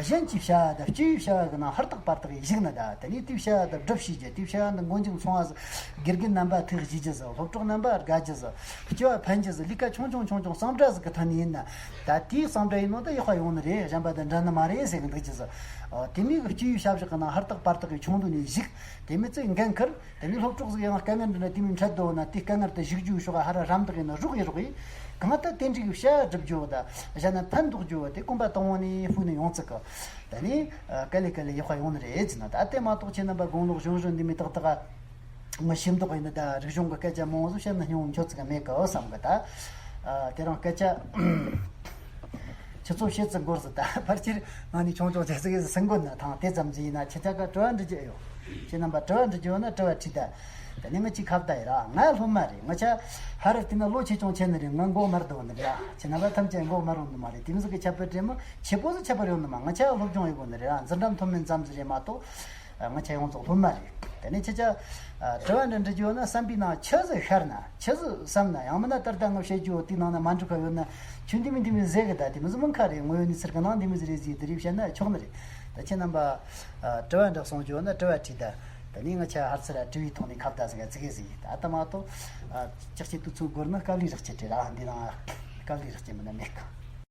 གཞན་གྱི་བྱ་བ་དང་སྤྱི་ཡོའི་བྱ་བ་གི་ནང་ཧུར་ཐག་པར་ཐག་གིས་གཞིགས་ནི། ད་དེ་ནས་དེའི་བྱ་བ་དང་སྒྲུབ་བྱེད་རྒྱུ། དེའི་བྱ་བ་འདི་མགོ་མཇུག་མཚུངས་པ་ཟིག་དགེ་རྒན་རྣམ་པ་ཐུགས་གཞིགས་རྒྱུ་ཟིག་སློབ་གྲོགས་རྣམ་པ་དགའ་རྒྱུ་ཟིག་སྐྱེ་བ་ཕན་རྒྱུ་ཟིག་ལས་ཀ་ཆུང་ཆུང་ཆུང་ཆུང་གཙང་སྦྲ་ཟིག་གི་ཐད་ནས་ཡིན་ན། ད་དེའི་གཙང་སྦྲ་ཡིན་ནོ་ད་ཡག་པ་ཡོང་ནི་རེད། གཞན་པ་དང་འདྲ་ནི་མ་རེད་ཟེར་གི་འདུག་རྒྱུ་ཟིག་ཨ། དེ་མོ་གི་སྤྱི་ཡོའི་བྱ་བཞག་གི་ནང་ཧུར་ཐག་པར་ཐག་གིས་ཆུང་དུས་ནས་གཞིགས། དེ་མོ་ཚེ་འགན་འཁུར། དེ་ནས་སློབ་གྲོགས་ཟིག་ཡང་དཀའ་ངལ་འདི་འདྲ་དེ་མོ་འཕྲད་འདུག་ན། དེའི་དཀའ་ངལ་དེ་ཞུགས་རྒྱུའི་ཕྱོགས་ཧ་ར་རམ་འདེགས་ཡིན་ན་རོགས་ཡིན་རོགས་ཡིན། གང་ལྟར་དེ་འདྲའི་བྱ་བ་སྒྲུབ་རྒྱུ་བ་དང་གཞན་ན་ཕན་འདོགས་རྒྱུ་བ་དེ་གོམ་པ་དང་པོ་ནས་སྤོས་ནས་ཡོང་ཚིག་གི། དེ་ནས་ཨ། ག་ལེ་ག་ལེ་ཡག་པ་ཡོང་ནི་རེད་ཟེར་ན། ད་དེ་མ་གཏོགས་ཁྱེད་རྣམ་པ་དགུང་ལོ་གཞོན་གཞོན་འདི་མོ་ཏག་ཏག་ག་ངའི་ཞིབ་འདོགས་ཡིན་ན་ད་རིག་གཞུང་གི་སྐད་ཆ་མང་བོ་ཟིག་བཤད་ན་སྙིང་བོ་འཆོར་ཚིག་མེད་གི་བསམ་གི་ད། ཨ། དེ་རིང་སྐད་ཆ་ཆུ་ཚོད་ཕྱེད་ཙམ་འགོར་ཟིག་ད་ཕལ་ཆེར་ང་ནི་ཆུང་ཆུང་ཆེ་ཟིག་ཟིན་དགོས་ན་ཐང་དེ་ཙམ་ཟིག་ཡིན་ན་ཁྱེད་ཅག་ག་དྲི་བ་འདྲི་རྒྱུ་ཡོད། ཁྱེད་རྣམ་པ་དྲི་བ་འདྲི་རྒྱུ་ཡོད་ན་དྲི་བ་དྲིས་ད། ད་ནི་ང་ཅིག་ཁ་བརྡ་ཡིན་ར། ང་སློབ་མ་རེད། ང་ཆ་ཧ་རི་བལྟས་ན་ལོ་ཆེ་ཆུང་ཆེ་ནི་རེད། ང་མགོ་མར་རྡོ་ནི་རེད། ཁྱེད་རྣམ་པ་ཐམས་ཅད་མགོ་མར་རྡོ་ནི་མ་རེད། དེ་མི་ཟིག་གི་ཁྱད་པར་དྲན་མོ་ཆེ་པོ་ཟིག་ཁྱད་པར་ཡོད་ནི་མ། ང་ཆ་སློབ་སྦྱོང་ཡོད་དགོས་ནི་རེད་ར། འཛིན་གྲྭ་མཐོ་དམན་ཙམ་ཟིག་རེད་མ་གཏོགས། ང་ཆ་ཡོངས་རྫོགས་སློབ་མ་རེད། དེ་ནས་ཁྱེད་ཅག་དྲི་བ་འདྲ་འདྲི་རྒྱུ་ཡོད་ན་བསམ་པའི་ནང་ཆི་ཟིག་ཤར་ན་ཆི་ཟིག་བསམ་ན། ཡང་མིན་ན་ད་ལྟ་ངས་བཤད་རྒྱུ་དེའི་ནང་ན་མ་འགྲིག་ག་ཡོད་ན་ཁྱོད་འདི་མི་འདི་མི་ཟེར་གི་ད། དེ་མི་ཟིག་མིན་ཁ་རེད། དངོས་ཡོད་གནས་ཚུལ་གི་ནང་འདི་མི་ཟིག་རེད་ཟེར་དེ་རིགས་བཤད་ན་ཆོག་ནི་རེད། ད་ཁྱེད་རྣམ་པ་དྲི་བ་འདྲ་གསུང་རྒྱུ་ཡོད་ན་དྲི་བ་དྲིས་ད། ད་ནི་ང་ཆ་ཧར་ཚུར་དྲི་བའི་ཐོག་ནས་ཁ་བརྡ་ཟིག་ག་ཙི་གེ་ཟིག་ཡིན། ད་ལྟ་མ་གཏོགས་ཅག་ཅིག་དུས་ཚོད་འགོར་ན་དཀའ་ལས་རག་ཆེ་དྲི་ར། འདི་ནང་དཀའ་ལས་རག་ཆེ་མིན་ན་མེད་གི།